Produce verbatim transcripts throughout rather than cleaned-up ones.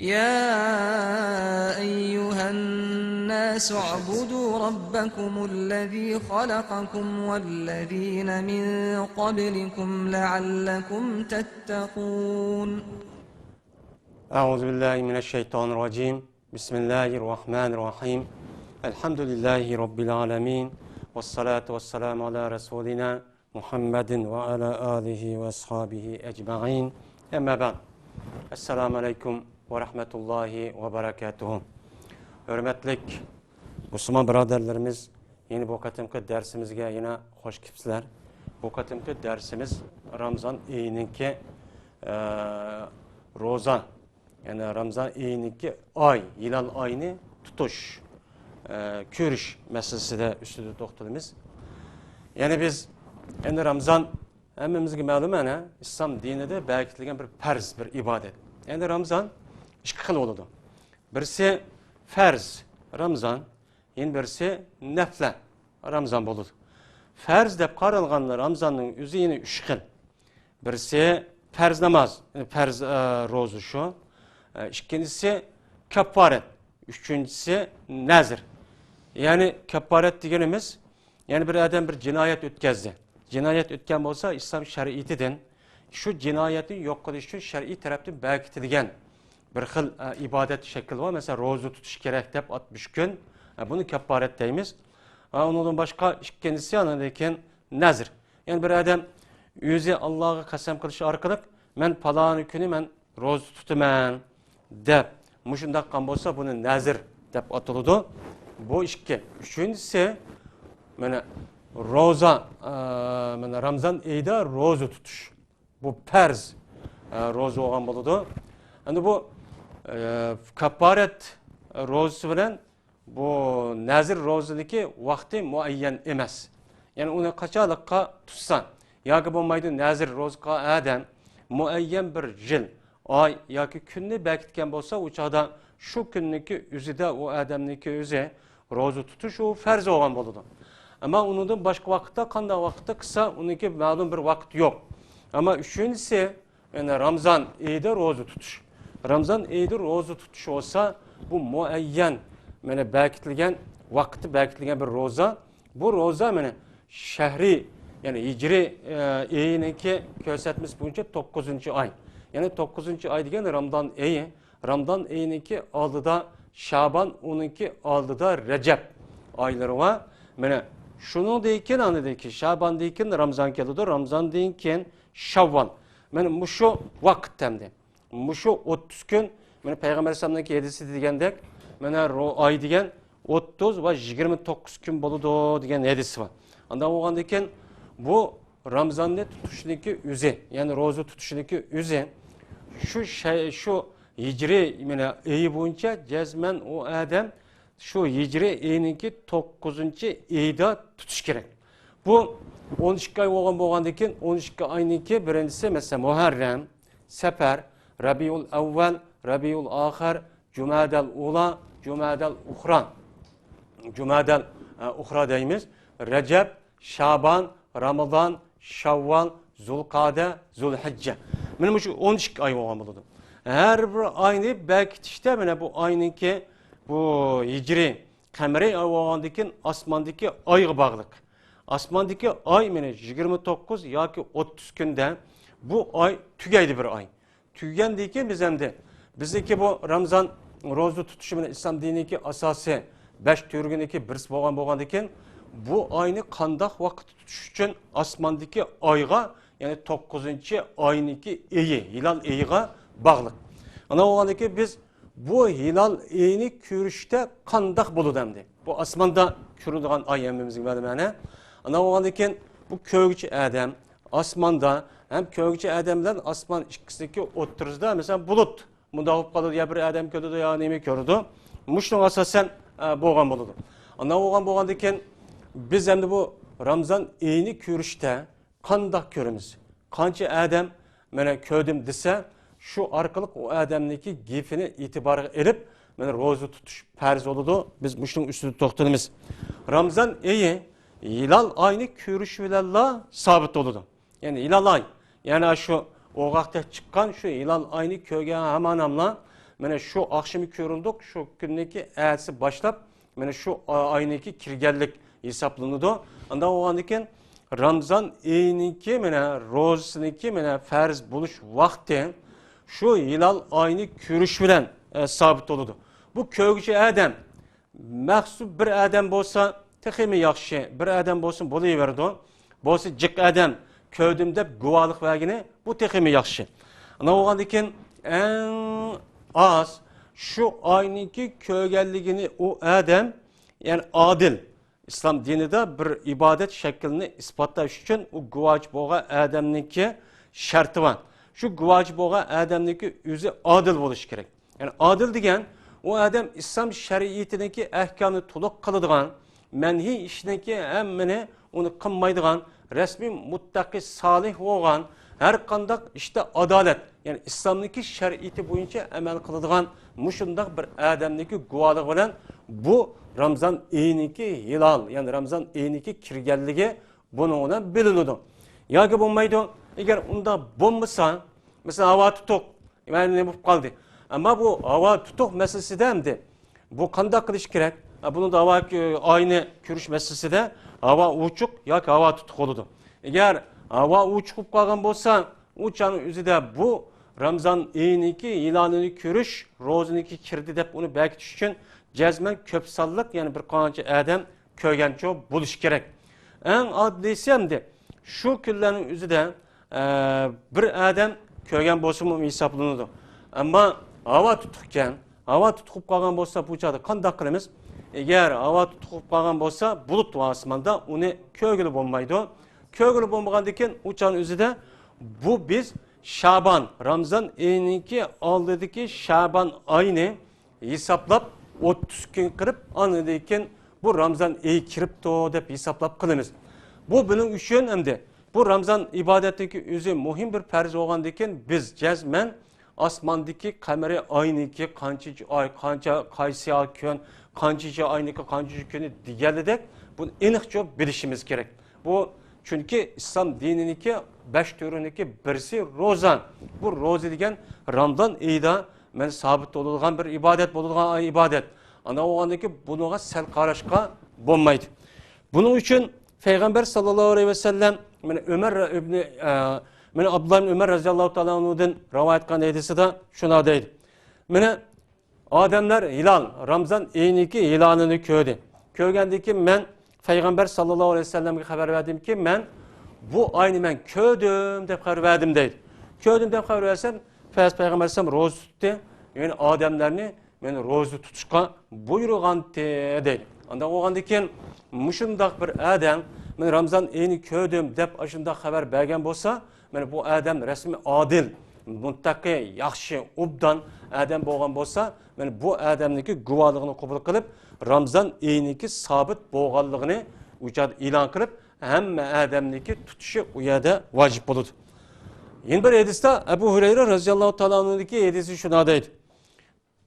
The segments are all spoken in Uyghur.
يا أيها الناس اعبدوا ربكم الذي خلقكم والذين من قبلكم لعلكم تتقون. أعوذ بالله من الشيطان الرجيم. بسم الله الرحمن الرحيم. الحمد لله رب العالمين. والصلاة والسلام على رسولنا محمد وعلى آله وأصحابه أجمعين. أما بعد. السلام عليكم ورحمة الله وبركاته. ھۆرمەتلىك مۇسۇلمان بۇرادەرلىرىمىز، يەنە بۇ قېتىمقى دەرسىمىزگە يەنە خوش كېلىپسىلەر. بۇ قېتىمقى دەرسىمىز رامزان ئېيىنىڭكى، ئە، روزا، يەنى رامزان ئېيىنىڭكى ئاي، ھىلال ئاينى تۇتۇش، ئە، كۆرۈش مەسىلىسىدە ئۈستىدە توختىلىمىز. يەنى بىز، يەنى رامزان ھەممىمىزگە مەلۇم، ئەنە، ئىسلام دىنىدا بەكىتىلگەن بىر پەرز، بىر ئىبادەت. يەنى رامزان ئىككى خىل بولىدۇ. بىرسى پەرز رامزان، يەنە بىرسى نەپلە رامزان بولىدۇ. پەرز دەپ قارالغان رامزاننىڭ ئۆزى يەنە ئۈچ خىل. بىرسى پەرز ناماز، پەرز، ئە، روزا شۇ. ئە، ئىككىنچىسى كاپپارەت، ئۈچىنچىسى نەزر. يەنى كاپپارەت دېگىنىمىز، يەنى بىر ئادەم بىر جىنايەت ئۆتكەزدى. جىنايەت ئۆتكەن بولسا، ئىسلام شەرىئىتىدىن شۇ جىنايەتنى يوق قىلىش ئۈچۈن شەرئىي تەرەپتىن بەكىتىلگەن بىر خىل، ئە، ئىبادەت شەكلى بار. مەسىلەن، روزا تۇتۇش كېرەك دەپ ئاتمىش كۈن. ئە، بۇنى كاپپارەت دەيمىز. ئە، ئۇنىڭدىن باشقا ئىككىنچىسى، ئاندىن كېيىن نەزر. يەنى بىر ئادەم ئۆزى ئاللاغا قەسەم قىلىش ئارقىلىق، مەن پالانى كۈنى مەن روزا تۇتىمەن دەپ، مۇشۇنداق قىلغان بولسا، بۇنى نەزر دەپ ئاتىلىدۇ. بۇ ئىككى. ئۈچىنچىسى، مانا، روزا، ئە، مانا، رامزان ئېيىدا روزا تۇتۇش. بۇ پەرز، ئە، روزا بولغان بولىدۇ. ئەمدى بۇ، ئە، كاپپارەت روزىسى بىلەن بۇ نەزر روزىنىڭكى ۋاقتى مۇئەييەن ئەمەس. يەنى ئۇنى قاچانلىققا تۇتسا، ياكى بولمايدۇ، نەزر روزىغا ئادەم مۇئەييەن بىر يىل، ئاي ياكى كۈننى بەكىتكەن بولسا، ئۇ چاغدا شۇ كۈننىڭكى ئۆزىدە ئۇ ئادەمنىڭكى ئۆزى روزا تۇتۇش ئۇ پەرز بولغان بولىدۇ. ئەمما ئۇنىڭدىن باشقا ۋاقىتتا، قانداق ۋاقىتتا قىلسا، ئۇنىڭكى مەلۇم بىر ۋاقىت يوق. ئەمما ئۈچىنچىسى، يەنى رامزان ئېيىدا روزا تۇتۇش. رامزان ئېيىدا روزا تۇتۇش بولسا، بۇ مۇئەييەن، مانا، بەكىتىلگەن، ۋاقتى بەكىتىلگەن بىر روزا. بۇ روزا، مانا، شەھرىي، يەنى ھىجرىي، ئە، ئېيىنىڭكى كۆرسەتمىسى بويىچە توققۇزىنچى ئاي. يەنى توققۇزىنچى ئاي دېگەن رامزان ئېيى. رامزان ئېيىنىڭكى ئالدىدا شابان، ئۇنىڭكى ئالدىدا رەجەب ئايلىرى بار. مانا، شۇنىڭدىن كېيىن، ئاندىن كېيىن شاباندىن كېيىن رامزان كېلىدۇ، رامزاندىن كېيىن شاۋۋال. مانا مۇشۇ ۋاقىت ئەمدى. مۇشۇ ئوتتۇز كۈن، مانا پەيغەمبەر ئەلەيھىسسالامنىڭكى ھەدىسى دېگەندەك، مانا رو-، ئاي دېگەن ئوتتۇز ۋە يىگىرمە توققۇز كۈن بولىدۇ دېگەن ھەدىسى بار. ئانداق بولغاندىن كېيىن بۇ رامزاننى تۇتۇشنىڭكى ئۆزى، يەنى روزا تۇتۇشنىڭكى ئۆزى شۇ شەي-، شۇ ھىجرىي، مانا، ئېيى بويىچە جەزمەن ئۇ ئادەم شۇ ھىجرىي ئېيىنىڭكى توققۇزىنچى ئېيىدا تۇتۇش كېرەك. بۇ ئون ئىككى ئاي بولغان، بولغاندىن كېيىن، ئون ئىككى ئاينىڭكى بىرىنچىسى، مەسىلەن، مۇھەررەم، سەپەر، رەبىئۇل ئەۋۋەل، رەبىئۇل ئاخىر، جۇمادەل ئۇلا، جۇمادەل ئۇخرا، جۇمادەل، ئە، ئۇخرا دەيمىز، رەجەب، شابان، رامىزان، شاۋۋال، زۇلقەدە، زۇلھىججە. مانا مۇشۇ ئون ئىككى ئاي بولغان بولىدۇ. ھەر بىر ئاينى بەكىتىشتە، مانا بۇ ئاينىڭكى، بۇ ھىجرىي قەمەرىي ئاي بولغاندىن كېيىن ئاسماندىكى ئايغا باغلىق. ئاسماندىكى ئاي، مانا، يىگىرمە توققۇز ياكى ئوتتۇز كۈندە بۇ ئاي تۈگەيدۇ، بىر ئاي. تۈگىگەندىن كېيىن بىز ئەمدى، بىزنىڭكى بۇ رامزان روزا تۇتۇشى بىلەن ئىسلام دىنىنىڭكى ئاساسىي بەش تۈۋرۈكىنىڭكى بىرسى بولغان، بولغاندىن كېيىن، بۇ ئاينى قانداق ۋاقىتتا تۇتۇش ئۈچۈن ئاسماندىكى ئايغا، يەنى توققۇزىنچى ئاينىڭكى ئېيى، ھىلال ئېيىغا باغلىق. ئانا بولغاندىن كېيىن بىز بۇ ھىلال ئېيىنى كۆرۈشتە قانداق بولىدۇ ئەمدى؟ بۇ ئاسماندا كۆرۈنىدىغان ئاي ھەممىمىزگە مەلۇم، ئەنە. ئانا بولغاندىن كېيىن بۇ كۆرگۈچى ئادەم، ئاسماندا ھەم كۆرگۈچى ئادەم بىلەن ئاسمان ئىككىسىنىڭكى ئوتتۇرىسىدا، مەسىلەن، بۇلۇت مۇنداق بولۇپ قالىدۇ، يا بىر ئادەم كۆرىدۇ، يا نېمە كۆرىدۇ. مۇشۇنىڭغا ئاساسەن، ئە، بولغان بولىدۇ. ئانداق بولغان، بولغاندىن كېيىن بىز ئەمدى بۇ رامزان ئېيىنى كۆرۈشتە قانداق كۆرىمىز؟ قانچە ئادەم مانا كۆردۈم دېسە، شۇ ئارقىلىق ئۇ ئادەمنىڭكى گېپىنى ئېتىبارغا ئېلىپ، مانا روزا تۇتۇش پەرز بولىدۇ. بىز مۇشۇنىڭ ئۈستىدە توختىلىمىز. رامزان ئېيى ھىلال ئاينى كۆرۈش بىلەنلا سابىت بولىدۇ. يەنى ھىلال ئاي، يەنى شۇ ئوغاقتەك چىققان شۇ ھىلال ئاينى كۆرگەن ھاماناملا مانا شۇ ئاخشىمى كۆرۈلدۇق، شۇ كۈننىڭكى ئەتىسى باشلاپ، مانا شۇ ئا-، ئاينىڭكى كىرگەنلىك ھېسابلىنىدۇ. ئانداق بولغاندىن كېيىن رامزان ئېيىنىڭكى، مانا روزىسىنىڭكى، مانا پەرز بولۇش ۋاقتى شۇ ھىلال ئاينى كۆرۈش بىلەن، ئە، سابىت بولىدۇ. بۇ كۆرگۈچى ئادەم مەخسۇس بىر ئادەم بولسا تېخىمۇ ياخشى، بىر ئادەم بولسا بولۇۋېرىدۇ. بولسا جىق ئادەم كۆردۈم دەپ گۇۋاھلىق بەرگىنى بۇ تېخىمۇ ياخشى. ئانداق بولغاندىن كېيىن ئەڭ ئاز شۇ ئاينىڭكى كۆرگەنلىكىنى ئۇ ئادەم، يەنى ئادىل، ئىسلام دىنىدا بىر ئىبادەت شەكلىنى ئىسپاتلاش ئۈچۈن ئۇ گۇۋاچى بولغان ئادەمنىڭكى شەرتى بار. شۇ گۇۋاچى بولغان ئادەمنىڭكى ئۆزى ئادىل بولۇشى كېرەك. يەنى ئادىل دېگەن ئۇ ئادەم ئىسلام شەرىئىتىنىڭكى ئەھكامىنى تولۇق قىلىدىغان، مەنھىي ئىشنىڭكى ھەممىنى ئۇنى قىلمايدىغان، رەسمىي مۇتتەقى سالىھ بولغان، ھەر قانداق ئىشتا ئادالەت، يەنى ئىسلامنىڭكى شەرىئىتى بويىچە ئەمەل قىلىدىغان مۇشۇنداق بىر ئادەمنىڭكى گۇۋاھلىقى بىلەن بۇ رامزان ئېيىنىڭكى ھىلال، يەنى رامزان ئېيىنىڭكى كىرگەنلىكى بۇنىڭ بىلىنىدۇ. ياكى بولمايدۇ. ئەگەر ئۇنداق بولمىسا، مەسىلەن، ھاۋا تۇتۇق، يەنى نېمە بولۇپ قالدى؟ ئەمما بۇ ھاۋا تۇتۇق مەسىلىسىدە ئەمدى بۇ قانداق قىلىش كېرەك؟ ھە، بۇنىڭدا ھاۋا، ئاينى كۆرۈش مەسىلىسىدە ھاۋا ئوچۇق ياكى ھاۋا تۇتۇق بولىدۇ. ئەگەر ھاۋا ئوچۇق بولۇپ قالغان بولسا، ئۇ چاغنىڭ ئۆزىدە بۇ رامزان ئېيىنىڭكى ھىلالىنى كۆرۈش روزىنىڭكى كىردى دەپ ئۇنى بەكىتىش ئۈچۈن جەزمەن كۆپ سانلىق، يەنى بىر قانچە ئادەم كۆرگەنچۇ بولۇشى كېرەك. ئەڭ ئاددىيسى ئەمدى شۇ كۈنلەرنىڭ ئۆزىدە، ئە، بىر ئادەم كۆرگەن بولسىمۇ ھېسابلىنىدۇ. ئەمما ھاۋا تۇتۇقكەن، ھاۋا تۇتۇق بولۇپ قالغان بولسا، بۇ چاغدا قانداق قىلىمىز؟ ئەگەر ھاۋا تۇتۇق بولۇپ قالغان بولسا، بۇلۇت بار ئاسماندا، ئۇنى كۆرگىلى بولمايدۇ. كۆرگىلى بولمىغاندىن كېيىن ئۇ چاغنىڭ ئۆزىدە بۇ بىز شابان، رامزان ئېيىنىڭكى ئالدىدىكى شابان ئاينى ھېسابلاپ، ئوتتۇز كۈن قىلىپ، ئاندىن كېيىن بۇ رامزان ئېيى كىرىپتۇ دەپ ھېسابلاپ قىلىمىز. بۇ بۇنىڭ ئۈچۈن ئەمدى بۇ رامزان ئىبادەتنىڭكى ئۆزى مۇھىم بىر پەرز بولغاندىن كېيىن، بىز جەزمەن ئاسماندىكى قەمەرىي ئاينىڭكى قانچىنچى ئاي، قانچە، قايسى كۈن، قانچىنچى ئاينىڭكى قانچىنچى كۈنى دېگەنلىدەك، بۇنى ئېنىقچە بىلىشىمىز كېرەك. بۇ، چۈنكى ئىسلام دىنىنىڭكى بەش تۈرىنىڭكى بىرسى روزا. بۇ روزا دېگەن رامزان ئېيىدا مانا سابىت بولىدىغان بىر ئىبادەت، بولىدىغان ئىبادەت. ئانداق بولغاندىن كېيىن بۇنىڭغا سەل قاراشقا بولمايدۇ. بۇنىڭ ئۈچۈن پەيغەمبەر ساللاللاھۇ ئەلەيھى ۋەسەللەم، مانا ئۆمەر ئىبنى، ئە، مانا ئابدۇللا ئىبن ئۆمەر رەزىياللاھۇ تائالا ئەنھۇدىن رىۋايەت قىلغان ھەدىسىدە شۇنداق دەيدۇ. مانا ئادەملەر ھىلال، رامزان ئېيىنىڭكى ھىلالىنى كۆردى. كۆرگەندىن كېيىن مەن پەيغەمبەر ساللاللاھۇ ئەلەيھى ۋەسەللەمگە خەۋەر بەردىمكى، مەن بۇ ئاينى مەن كۆردۈم دەپ خەۋەر بەردىم دەيدۇ. كۆردۈم دەپ خەۋەر بەرسەم، پەيغەمبەر ئەلەيھىسسالام روزا تۇتتى. يەنى ئادەملەرنى مېنى روزا تۇتۇشقا بۇيرۇغانتى دەيدۇ. ئانداق بولغاندىن كېيىن مۇشۇنداق بىر ئادەم، مەن رامزان ئېيىنى كۆردۈم دەپ ئاشۇنداق خەۋەر بەرگەن بولسا، مانا بۇ ئادەم رەسمىي ئادىل، مۇتتەقى، ياخشى، ئوبدان ئادەم بولغان بولسا، مانا بۇ ئادەمنىڭكى گۇۋاھلىقىنى قوبۇل قىلىپ، رامزان ئېيىنىڭكى سابىت بولغانلىقىنى ئۇ چاغدا ئېلان قىلىپ، ھەممە ئادەمنىڭكى تۇتۇشى ئۇ يەردە ۋاجىپ بولىدۇ. يەنە بىر ھەدىستە ئەبۇ ھۇرەيرە رەزىياللاھۇ تائالا ئەنھۇدىكى ھەدىسى شۇنداق دەيدۇ.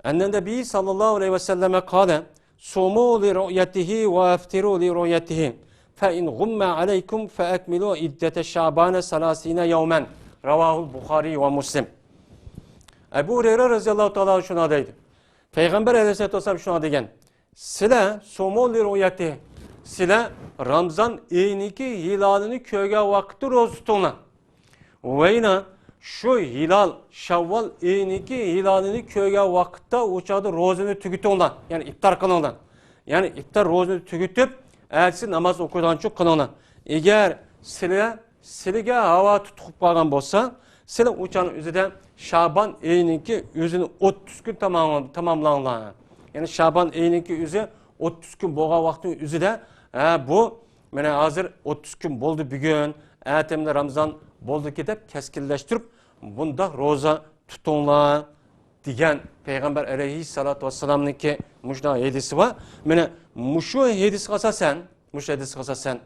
أن النبي صلى الله عليه وسلم قال: صوموا لرؤيته وأفطروا لرؤيته، فإن غم عليكم فأكملوا عدة شعبان ثلاثين يوما. رواه البخاري ومسلم. ئەبۇ ھۇرەيرە رەزىياللاھۇ تائالا ئەنھۇ شۇنداق دەيدۇ. پەيغەمبەر ئەلەيھىسسالاتۇ ۋەسسالام شۇنداق دېگەن. سىلەر سومۇ لىرۇئيەتى، سىلەر رامزان ئېيىنىڭكى ھىلالىنى كۆرگەن ۋاقىتتا روزا تۇتۇڭلار. ۋەينا شۇ ھىلال، شەۋۋال ئېيىنىڭكى ھىلالىنى كۆرگەن ۋاقىتتا ئۇ چاغدا روزىنى تۈگىتىڭلار، يەنى ئىپتار قىلىڭلار. يەنى ئىپتار روزىنى تۈگىتىپ، ئەتىسى ناماز ئوقۇيدىغانچە قىلىڭلار. ئەگەر سىلەر، سىلىگە ھاۋا تۇتۇپ قالغان بولسا، سىلەر ئۇ چاغنىڭ ئۆزىدە شابان ئېيىنىڭكى ئۆزىنى ئوتتۇز كۈن تامام-، تاماملاڭلار. يەنى شابان ئېيىنىڭكى ئۆزى ئوتتۇز كۈن بولغان ۋاقىتنىڭ ئۆزىدە، ھە، بۇ مانا ھازىر ئوتتۇز كۈن بولدى بۈگۈن، ئەتە مانا رامزان بولدىكى دەپ كەسكىنلەشتۈرۈپ، بۇنداق روزا تۇتۇڭلار دېگەن پەيغەمبەر ئەلەيھىسسالاتۇ ۋەسسالامنىڭكى مۇشۇنداق ھەدىسى بار. مانا مۇشۇ ھەدىسكە ئاساسەن، مۇشۇ ھەدىسكە ئاساسەن،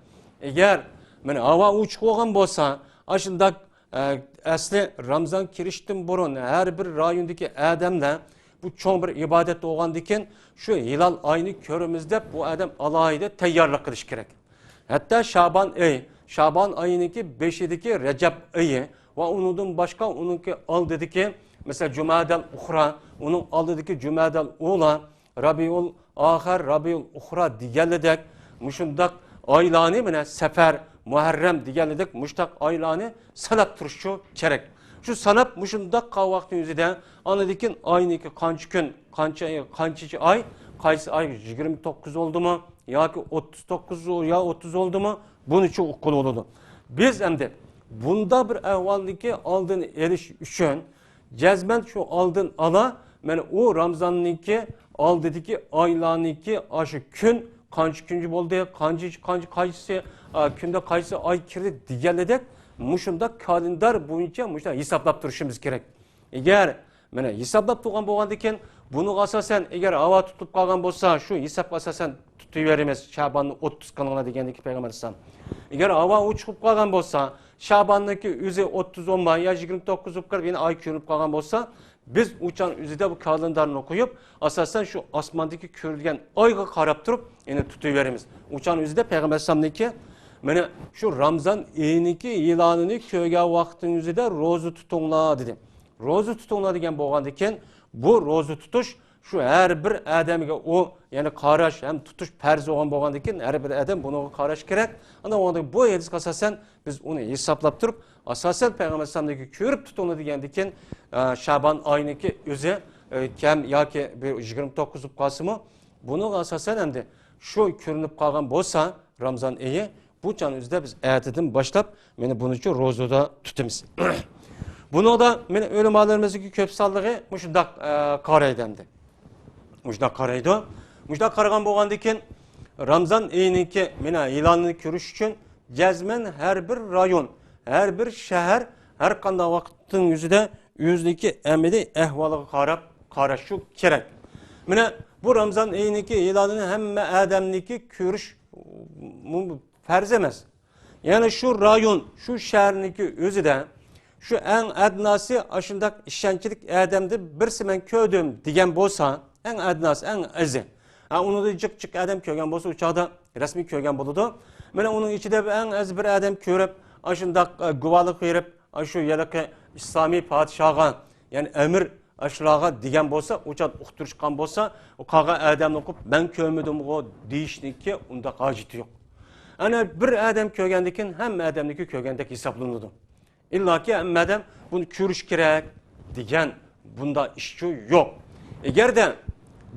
ئەگەر مانا ھاۋا ئوچۇق بولغان بولسا، ئاشۇنداق، ئە، ئەسلى رامزان كىرىشتىن بۇرۇن ھەر بىر رايوندىكى ئادەملەر بۇ چوڭ بىر ئىبادەت بولغاندىكىن، شۇ ھىلال ئاينى كۆرىمىز دەپ، بۇ ئادەم ئالاھىدە تەييارلىق قىلىشى كېرەك. ھەتتا شابان ئېيى، شابان ئايىنىڭكى بېشىدىكى رەجەب ئېيى ۋە ئۇنىڭدىن باشقا ئۇنىڭكى ئالدىدىكى مەسىلەن، جۇمادەل ئۇخرا، ئۇنىڭ ئالدىدىكى جۇمادەل ئۇلا، رەبىئۇل ئاخىر، رەبىئۇل ئۇخرا دېگەنلىدەك مۇشۇنداق ئايلارنى، مانا، سەپەر، مۇھەررەم دېگەنلىدەك مۇشۇنداق ئايلارنى ساناپ تۇرۇشچۇ كېرەك. شۇ ساناپ مۇشۇنداق قالغان ۋاقىتنىڭ ئۆزىدە ئاندىن كېيىن ئاينىڭكى قانچە كۈن، قانچە، قانچىنچى ئاي، قايسى ئاي يىگىرمە توققۇز بولدىمۇ ياكى ئوتتۇز توققۇز يا ئوتتۇز بولدىمۇ، بۇنىچۇ ئۇققىلى بولىدۇ. بىز ئەمدى بۇنداق بىر ئەھۋالدىكى ئالدىنى ئېلىش ئۈچۈن جەزمەن شۇ ئالدىن ئالا، مانا ئۇ رامزاننىڭكى ئالدىدىكى ئايلارنىڭكى ئاشۇ كۈن قانچە كۈنچە بولدى، قانچە، قانچە، قايسى، ئا، كۈندە قايسى ئاي كىردى دېگەنلىدەك مۇشۇنداق كالېندار بويىچە مۇشۇنداق ھېسابلاپ تۇرۇشىمىز كېرەك. ئەگەر مانا ھېسابلاپ تۇرغان بولغاندىكىن، بۇنىڭغا ئاساسەن، ئەگەر ھاۋا تۇتۇپ قالغان بولسا، شۇ ھېسابقا ئاساسەن تۇتۇۋېرىمىز، شاباننى ئوتتۇز قىلىڭلار دېگەندىكى پەيغەمبەر ئەلەيھىسسالام. ئەگەر ھاۋا ئوچۇق بولۇپ قالغان بولسا، شاباننىڭكى ئۆزى ئوتتۇز بولماي يا يىگىرمە توققۇز بولۇپ قېلىپ، يەنە ئاي كۆرۈنۈپ قالغان بولسا، بىز ئۇ چاغنىڭ ئۆزىدە بۇ كالېندارنى قويۇپ، ئاساسەن شۇ ئاسماندىكى كۆرۈلگەن ئايغا قاراپ تۇرۇپ، يەنە تۇتۇۋېرىمىز. ئۇ چاغنىڭ ئۆزىدە پەيغەمبەر ئەلەيھىسسالامنىڭكى مانا شۇ رامزان ئېيىنىڭكى ھىلالىنى كۆرگەن ۋاقىتنىڭ ئۆزىدە روزا تۇتۇڭلار دېدى. روزا تۇتۇڭلار دېگەن بولغاندىكىن، بۇ روزا تۇتۇش شۇ ھەر بىر ئادەمگە ئۇ، يەنى قاراش ھەم تۇتۇش پەرز بولغان بولغاندىكىن، ھەر بىر ئادەم بۇنىڭغا قاراش كېرەك. ئاندىن بۇ ھەدىسكە ئاساسەن بىز ئۇنى ھېسابلاپ تۇرۇپ، ئاساسەن پەيغەمبەر ئەلەيھىسسالامدىكى كۆرۈپ تۇتۇڭلار دېگەندىكىن، ئە، شابان ئاينىڭكى ئۆزى، ئە، كەم ياكى بىر يىگىرمە توققۇز بولۇپ قالسىمۇ، بۇنىڭغا ئاساسەن ئەمدى شۇ كۆرۈنۈپ قالغان بولسا، رامزان ئېيى، بۇ چاغنىڭ ئۆزىدە بىز ئەتىدىن باشلاپ، مانا بۇنىچۇ روزىدا تۇتىمىز. بۇنىڭدا مانا ئۆلىمالىرىمىزنىڭ كۆپ سانلىقى مۇشۇنداق، ئە، قارايدۇ ئەمدى. مۇشۇنداق قارايدۇ. مۇشۇنداق قارىغان بولغاندىكىن، رامزان ئېيىنىڭكى مانا ھىلالىنى كۆرۈش ئۈچۈن جەزمەن ھەر بىر رايون، ھەر بىر شەھەر، ھەر قانداق ۋاقىتنىڭ ئۆزىدە ئۆزىنىڭكى ئەمەلىي ئەھۋالىغا قاراپ قاراشى كېرەك. مانا بۇ رامزان ئېيىنىڭكى ھىلالىنى ھەممە ئادەمنىڭكى كۆرۈش، مۇ-، پەرز ئەمەس. يەنى شۇ رايون، شۇ شەھەرنىڭكى ئۆزىدە شۇ ئەڭ ئەدناسى ئاشۇنداق ئىشەنچلىك ئادەمدىن بىرسى مەن كۆردۈم دېگەن بولسا، ئەڭ ئەدناسى، ئەڭ ئازى. ھە، ئۇنىڭدىن جىق جىق ئادەم كۆرگەن بولسا، ئۇ چاغدا رەسمىي كۆرگەن بولىدۇ. مانا ئۇنىڭ ئىچىدە بىر ئەڭ ئاز بىر ئادەم كۆرۈپ، ئاشۇنداق، ئە، گۇۋاھلىق بېرىپ، ئاشۇ ھېلىقى ئىسلامىي پادىشاھقا، يەنى ئەمىر ئاشۇلارغا دېگەن بولسا، ئۇ چاغدا ئۇقتۇرۇشقان بولسا، ئۇ قالغان ئادەمنى ئوقۇپ، مەن كۆرمىدىمغۇ دېيىشنىڭكى ئۇنداق ھاجىتى يوق. ئەنە بىر ئادەم كۆرگەندىكىن ھەممە ئادەمنىڭكى كۆرگەندەك ھېسابلىنىدۇ. ئىللاكى ھەممە ئادەم بۇنى كۆرۈش كېرەك دېگەن بۇنداق ئىشچۇ يوق. ئەگەردە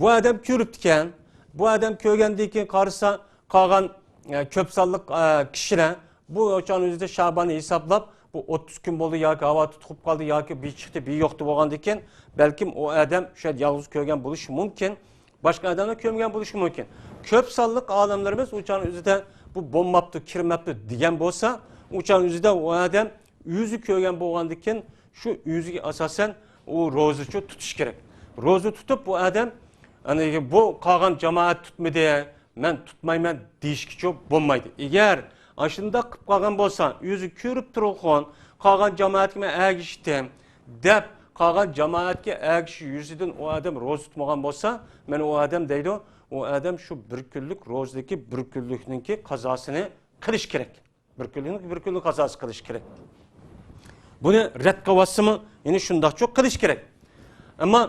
بۇ ئادەم كۆرۈپتىكەن، بۇ ئادەم كۆرگەندىن كېيىن قارىسا، قالغان، ئە، كۆپ سانلىق، ئە، كىشىلەر بۇ چاغنىڭ ئۆزىدە شاباننى ھېسابلاپ، بۇ ئوتتۇز كۈن بولدى ياكى ھاۋا تۇتۇپ قالدى ياكى بىر چىقتى، بىر يوقتى بولغاندىكىن، بەلكىم ئۇ ئادەم شۇ يەردە يالغۇز كۆرگەن بولۇشى مۇمكىن. باشقا ئادەملەر كۆرمىگەن بولۇشى مۇمكىن. كۆپ سانلىق ئالىملىرىمىز ئۇ چاغنىڭ ئۆزىدە بۇ بولماپتۇ، كىرمەپتۇ دېگەن بولسا، ئۇ چاغنىڭ ئۆزىدە ئۇ ئادەم ئۆزى كۆرگەن بولغاندىكىن، شۇ ئۆزىگە ئاساسەن ئۇ روزىچۇ تۇتۇش كېرەك. روزا تۇتۇپ، بۇ ئادەم، يەنى بۇ قالغان جامائەت تۇتمىدى، مەن تۇتمايمەن دېيىشكىچۇ بولمايدۇ. ئەگەر ئاشۇنداق قىلىپ قالغان بولسا، ئۆزى كۆرۈپ تۇرغان، قالغان جامائەتكە مەن ئەگىشتىم دەپ، قالغان جامائەتكە ئەگىشىش يۈزىدىن ئۇ ئادەم روزا تۇتمىغان بولسا، مەن ئۇ ئادەم دەيدۇ، ئۇ ئادەم شۇ بىر كۈنلۈك روزىدىكى بىر كۈنلۈكنىڭكى قازاسىنى قىلىش كېرەك. بىر كۈنلۈك، بىر كۈنلۈك قازاسى قىلىش كېرەك. بۇنى رەت قىلىۋاتسىمۇ، يەنە شۇنداقچۇ قىلىش كېرەك. ئەمما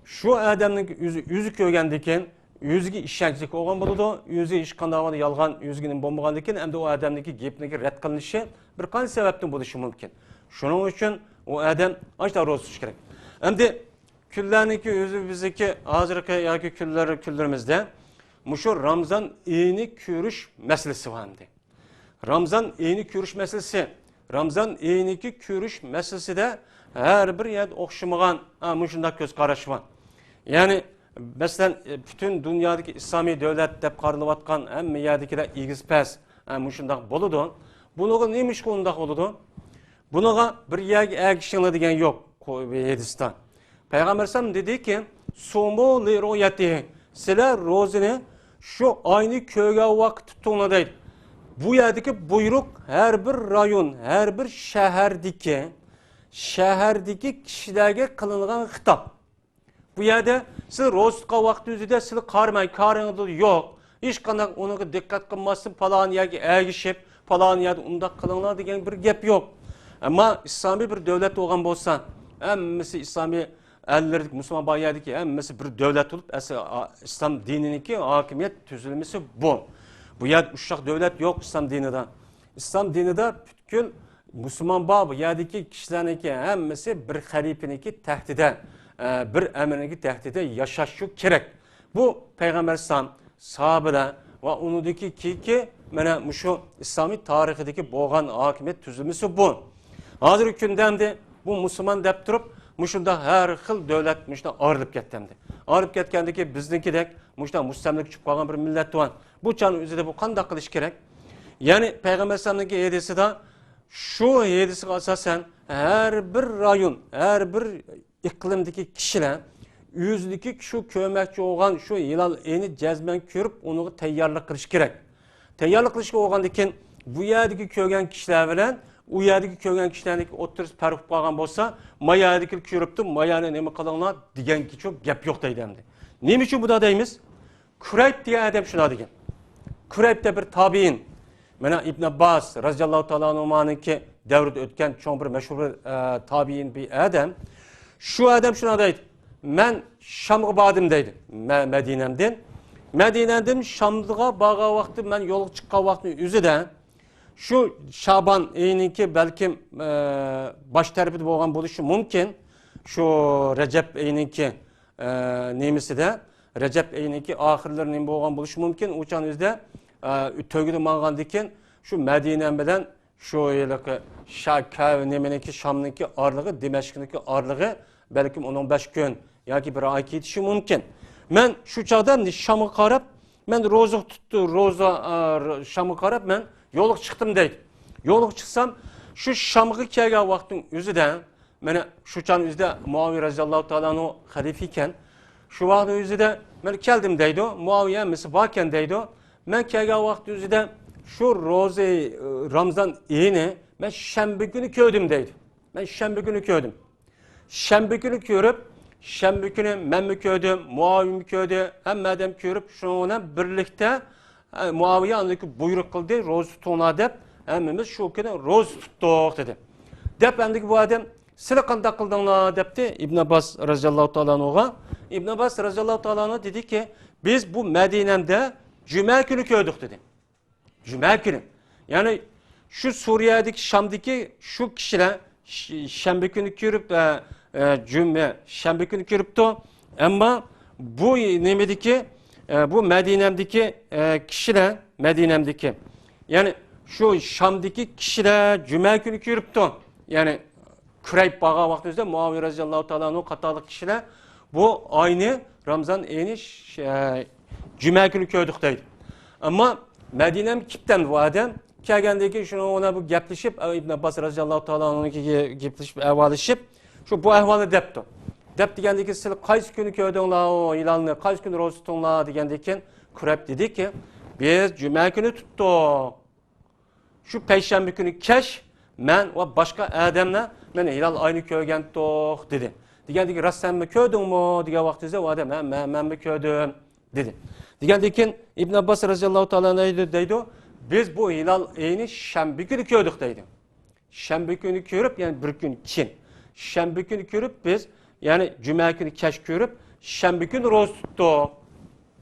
شۇ ئادەمنىڭ ئۆزى، ئۆزى كۆرگەندىكىن، ئۆزىگە ئىشەنچلىك بولغان بولىدۇ، ئۆزى ھېچقانداق يالغان، ئۆزىگە نېمە بولمىغاندىكىن، ئەمدى ئۇ ئادەمنىڭكى گېپىنىڭكى رەت قىلىنىشى بىر قانچە سەۋەبتىن بولۇشى مۇمكىن. شۇنىڭ ئۈچۈن ئۇ ئادەم ئاشۇنداق روزا تۇتۇشى كېرەك. ئەمدى كۈنلەرنىڭكى ئۆزى بىزدىكى ھازىرقى ياكى كۈنلەر، كۈنلىرىمىزدە مۇشۇ رامزان ئېيىنى كۆرۈش مەسىلىسى بار ئەمدى. رامزان ئېيىنى كۆرۈش مەسىلىسى. رامزان ئېيىنىكى كۆرۈش مەسىلىسىدە ھەر بىر يەردە ئوخشىمىغان، ھە، مۇشۇنداق كۆز قاراش بار. يەنى، مەسىلەن، پۈتۈن دۇنيادىكى ئىسلامىي دۆلەت دەپ قارىلىۋاتقان ھەممە يەردىكىلەر ئېگىز پەس، ھە، مۇشۇنداق بولىدۇ. بۇنىڭغا نېمە ئىشقا ئۇنداق بولىدۇ؟ بۇنىڭغا بىر يەرگە ئەگىشىڭلار دېگەن يوق، قو-، ھەدىستە. پەيغەمبەر ئەلەيھىسسالام دېدىكى، سۇمۇ لىرۇيەتىھى، سىلەر روزىنى شۇ ئاينى كۆرگەن ۋاقىت تۇتۇڭلار دەيدۇ. بۇ يەردىكى بۇيرۇق ھەر بىر رايون، ھەر بىر شەھەردىكى، شەھەردىكى كىشىلەرگە قىلىنغان خىتاب. بۇ يەردە سىز روزا تۇتقان ۋاقتىڭىزدا سىلەر قارىماي، كارىڭىزدا يوق. ھېچقانداق ئۇنىڭغا دىققەت قىلماستىن، پالان يەرگە ئەگىشىپ، پالان يەردە ئۇنداق قىلىڭلار دېگەن بىر گەپ يوق. ئەمما ئىسلامىي بىر دۆلەت بولغان بولسا، ھەممىسى ئىسلامىي ئەللىرىدىكى مۇسۇلمان بار يەردىكى ھەممىسى بىر دۆلەت بولۇپ، ئەسلى ئا-، ئىسلام دىنىنىڭكى ھاكىمىيەت تۈزۈلمىسى بۇ. بۇ يەردە ئۇششاق دۆلەت يوق ئىسلام دىنىدا. ئىسلام دىنىدا پۈتكۈل مۇسۇلمان بار، بۇ يەردىكى كىشىلەرنىڭكى ھەممىسى بىر خەلىپىنىڭكى تەختىدە، ئە، بىر ئەمىرنىڭكى تەختىدە ياشاشى كېرەك. بۇ پەيغەمبەر ئەلەيھىسسالام، ساھابىلەر ۋە ئۇنىڭدىكى كېيىنكى مانا مۇشۇ ئىسلامىي تارىخىدىكى بولغان ھاكىمىيەت تۈزۈلمىسى بۇ. ھازىرقى كۈندە ئەمدى بۇ مۇسۇلمان دەپ تۇرۇپ، مۇشۇنداق ھەر خىل دۆلەت مۇشۇنداق ئايرىلىپ كەتتى ئەمدى. ئايرىلىپ كەتكەندىكى بىزنىڭكىدەك مۇشۇنداق مۇستەملىكە چۈشۈپ قالغان بىر مىللەت بار. بۇ چاغنىڭ ئۆزىدە بۇ قانداق قىلىش كېرەك؟ يەنى پەيغەمبەر ئەلەيھىسسالامنىڭكى ھەدىسىدا، شۇ ھەدىسىگە ئاساسەن، ھەر بىر رايون، ھەر بىر ئىقلىمدىكى كىشىلەر ئۆزىدىكى شۇ كۆرمەكچى بولغان شۇ ھىلال ئېيىنى جەزمەن كۆرۈپ، ئۇنىڭغا تەييارلىق قىلىشى كېرەك. تەييارلىق قىلىشقا بولغاندىن كېيىن، بۇ يەردىكى كۆرگەن كىشىلەر بىلەن ئۇ يەردىكى كۆرگەن كىشىلەرنىڭ ئوتتۇرىسى پەرق بولۇپ قالغان بولسا، ما يەردىكىلەر كۆرۈپتۇ، ما يەرنى نېمە قىلىڭلار دېگەنگىچۇ گەپ يوق دەيدۇ ئەمدى. نېمە ئۈچۈن بۇنداق دەيمىز؟ كۇرەيب دېگەن ئادەم شۇنداق دېگەن. كۇرەيب دە بىر تابىئىن. مانا ئىبن ئابباس رازىياللاھۇ تائالا ئەنھۇمانىڭكى دەۋرىدە ئۆتكەن چوڭ بىر مەشھۇر بىر، ئە، تابىئىن بىر ئادەم. شۇ ئادەم شۇنداق دەيدۇ، مەن شامغا باردىم دەيدۇ، مە-، مەدىنەمدىن. مەدىنەدىن شامغا بارغان ۋاقتى، مەن يولغا چىققان ۋاقتىنىڭ ئۆزىدە شۇ شابان ئېيىنىڭكى بەلكىم، ئە، باش تەرىپىدە بولغان بولۇشى مۇمكىن. شۇ رەجەب ئېيىنىڭكى، ئە، نېمىسىدە، رەجەب ئېيىنىڭكى ئاخىرلىرى نېمە بولغان بولۇشى مۇمكىن. ئۇ چاغنىڭ ئۆزىدە، ئە، تۆگىدە ماڭغاندىن كېيىن شۇ مەدىنە بىلەن شۇ ھېلىقى شا-، كە-، نېمىنىڭكى، شامنىڭكى ئارىلىقى، دىمەشقنىڭكى ئارىلىقى بەلكىم ئون بەش كۈن ياكى بىر ئاي كېتىشى مۇمكىن. مەن شۇ چاغدا شامغا قاراپ، مەن روزا تۇتتۇم، روزا، ئا، ر-، شامغا قاراپ مەن يولغا چىقتىم دەيدۇ. يولغا چىقسام، شۇ شامغا كەلگەن ۋاقىتنىڭ ئۆزىدە، مانا شۇ چاغنىڭ ئۆزىدە مۇئاۋىيە رازىياللاھۇ تائالا ئەنھۇ خەلىپە ئىكەن. شۇ ۋاقىتنىڭ ئۆزىدە مەن كەلدىم دەيدۇ. مۇئاۋىيە ھەممىسى باركەن دەيدۇ. مەن كەلگەن ۋاقىت ئۆزىدە شۇ روزا، ئى، رامزان ئېيىنى مەن شەنبە كۈنى كۆردۈم دەيدۇ. مەن شەنبە كۈنى كۆردۈم. شەنبە كۈنى كۆرۈپ، شەنبە كۈنى مەنمۇ كۆردۈم، مۇئاۋىيەمۇ كۆردى، ھەممە ئادەم كۆرۈپ، شۇنىڭ بىلەن بىرلىكتە، ئە، مۇئاۋىيە ئاندىن كېيىن بۇيرۇق قىلدى، روزا تۇتۇڭلار دەپ، ھەممىمىز شۇ كۈنى روزا تۇتتۇق دېدى. دەپ ئەمدىكى بۇ ئادەم، سىلەر قانداق قىلدىڭلار دەپتۇ ئىبن ئابباس رازىياللاھۇ تائالا ئەنھۇغا. ئىبن ئابباس رازىياللاھۇ تائالا ئەنھۇ دېدىكى، بىز بۇ مەدىنەمدە جۈمە كۈنى كۆردۇق دېدى. جۈمە كۈنى. يەنى شۇ سۈرىيەدىكى، شامدىكى شۇ كىشىلەر ش-، شەنبە كۈنى كۆرۈپ، ئە، ئە، جۈمە، شەنبە كۈنى كۆرۈپتۇ. ئەمما بۇ نېمىدىكى، ئە، بۇ مەدىنەمدىكى، ئە، كىشىلەر، مەدىنەمدىكى، يەنى شۇ شامدىكى كىشىلەر جۈمە كۈنى كۆرۈپتۇ. يەنى كۇرەيب بارغان ۋاقتىمىزدا مۇئاۋىيە رازىياللاھۇ تائالا ئەنھۇ قاتارلىق كىشىلەر بۇ ئاينى، رامزان ئېيىنى ش-، ئە، جۈمە كۈنى كۆردۇق دەيدۇ. ئەمما مەدىنەم كېتىپتۇ بۇ ئادەم. كەلگەندىن كېيىن شۇنىڭ بىلەن بۇ گەپلىشىپ، ئە، ئىبن ئابباس رازىياللاھۇ تائالا ئەنھۇغا گەپلىشىپ، ئەھۋاللىشىپ، شۇ بۇ ئەھۋالنى دەپتۇ. دەپ دېگەندىن كېيىن، سىلەر قايسى كۈنى كۆردۈڭلار ئۇ ھىلالنى، قايسى كۈنى روزا تۇتتۇڭلار دېگەندىن كېيىن، كۇرەيب دېدىكى، بىز جۈمە كۈنى تۇتتۇق. شۇ پەيشەنبە كۈنى كەچ مەن ۋە باشقا ئادەملەر مانا ھىلال ئاينى كۆرگەنتۇق دېدى. دېگەندىكىن، راست سەنمۇ كۆردۈڭمۇ دېگەن ۋاقتىمىزدا ئۇ ئادەم، ھە، مەن، مەنمۇ كۆردۈم دېدى. دېگەندىكىن ئىبن ئابباس رازىياللاھۇ تائالا ئەنھۇ دەيدۇ، دەيدۇ، بىز بۇ ھىلال ئېيىنى شەنبە كۈنى كۆردۇق دەيدۇ. شەنبە كۈنى كۆرۈپ، يەنى بىر كۈن كېيىن، شەنبە كۈنى كۆرۈپ بىز، يەنى جۈمە كۈنى كەچ كۆرۈپ، شەنبە كۈنى روزا تۇتتۇق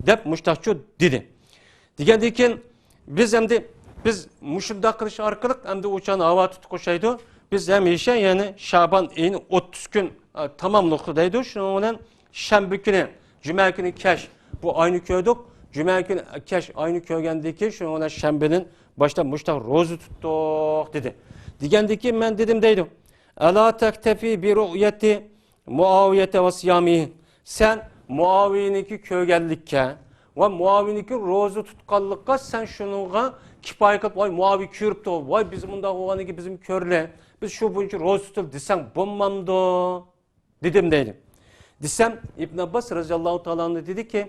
دەپ مۇشتاقچۇ دېدى. دېگەندىن كېيىن بىز ئەمدى، بىز مۇشۇنداق قىلىش ئارقىلىق ئەمدى ئۇ چاغنى ھاۋا تۇتۇق ئوخشايدۇ. بىز ھەمىشە، يەنى شابان ئېيىنى ئوتتۇز كۈن، ئە، تاماملىقتا دەيدۇ. شۇنىڭ بىلەن شەنبە كۈنى، جۈمە كۈنى كەچ بۇ ئاينى كۆردۇق. جۈمە كۈنى كەچ ئاينى كۆرگەندىن كېيىن شۇنىڭ بىلەن شەنبىدىن باشلاپ مۇشتاق روزا تۇتتۇق دېدى. دېگەندىن كېيىن مەن دېدىم دەيدۇ، ئەلا تەكتەفى بىرۇئيەتى مۇئاۋىيەتە ۋە سىيامى. سەن مۇئاۋىيەنىڭكى كۆرگەنلىككە ۋە مۇئاۋىيەنىڭكى روزا تۇتقانلىققا سەن شۇنىڭغا كىپايە قىلىپ، ۋاي، مۇئاۋىيە كۆرۈپتۇ، ۋاي، بىز مۇنداق بولغاندىن كېيىن بىزمۇ كۆرلى، بىز شۇ بويىچە روزا تۇتىلى دېسەڭ بولمامدۇ؟ دېدىم دەيدۇ. دېسەم، ئىبن ئابباس رازىياللاھۇ تائالا ئەنھۇ دېدىكى،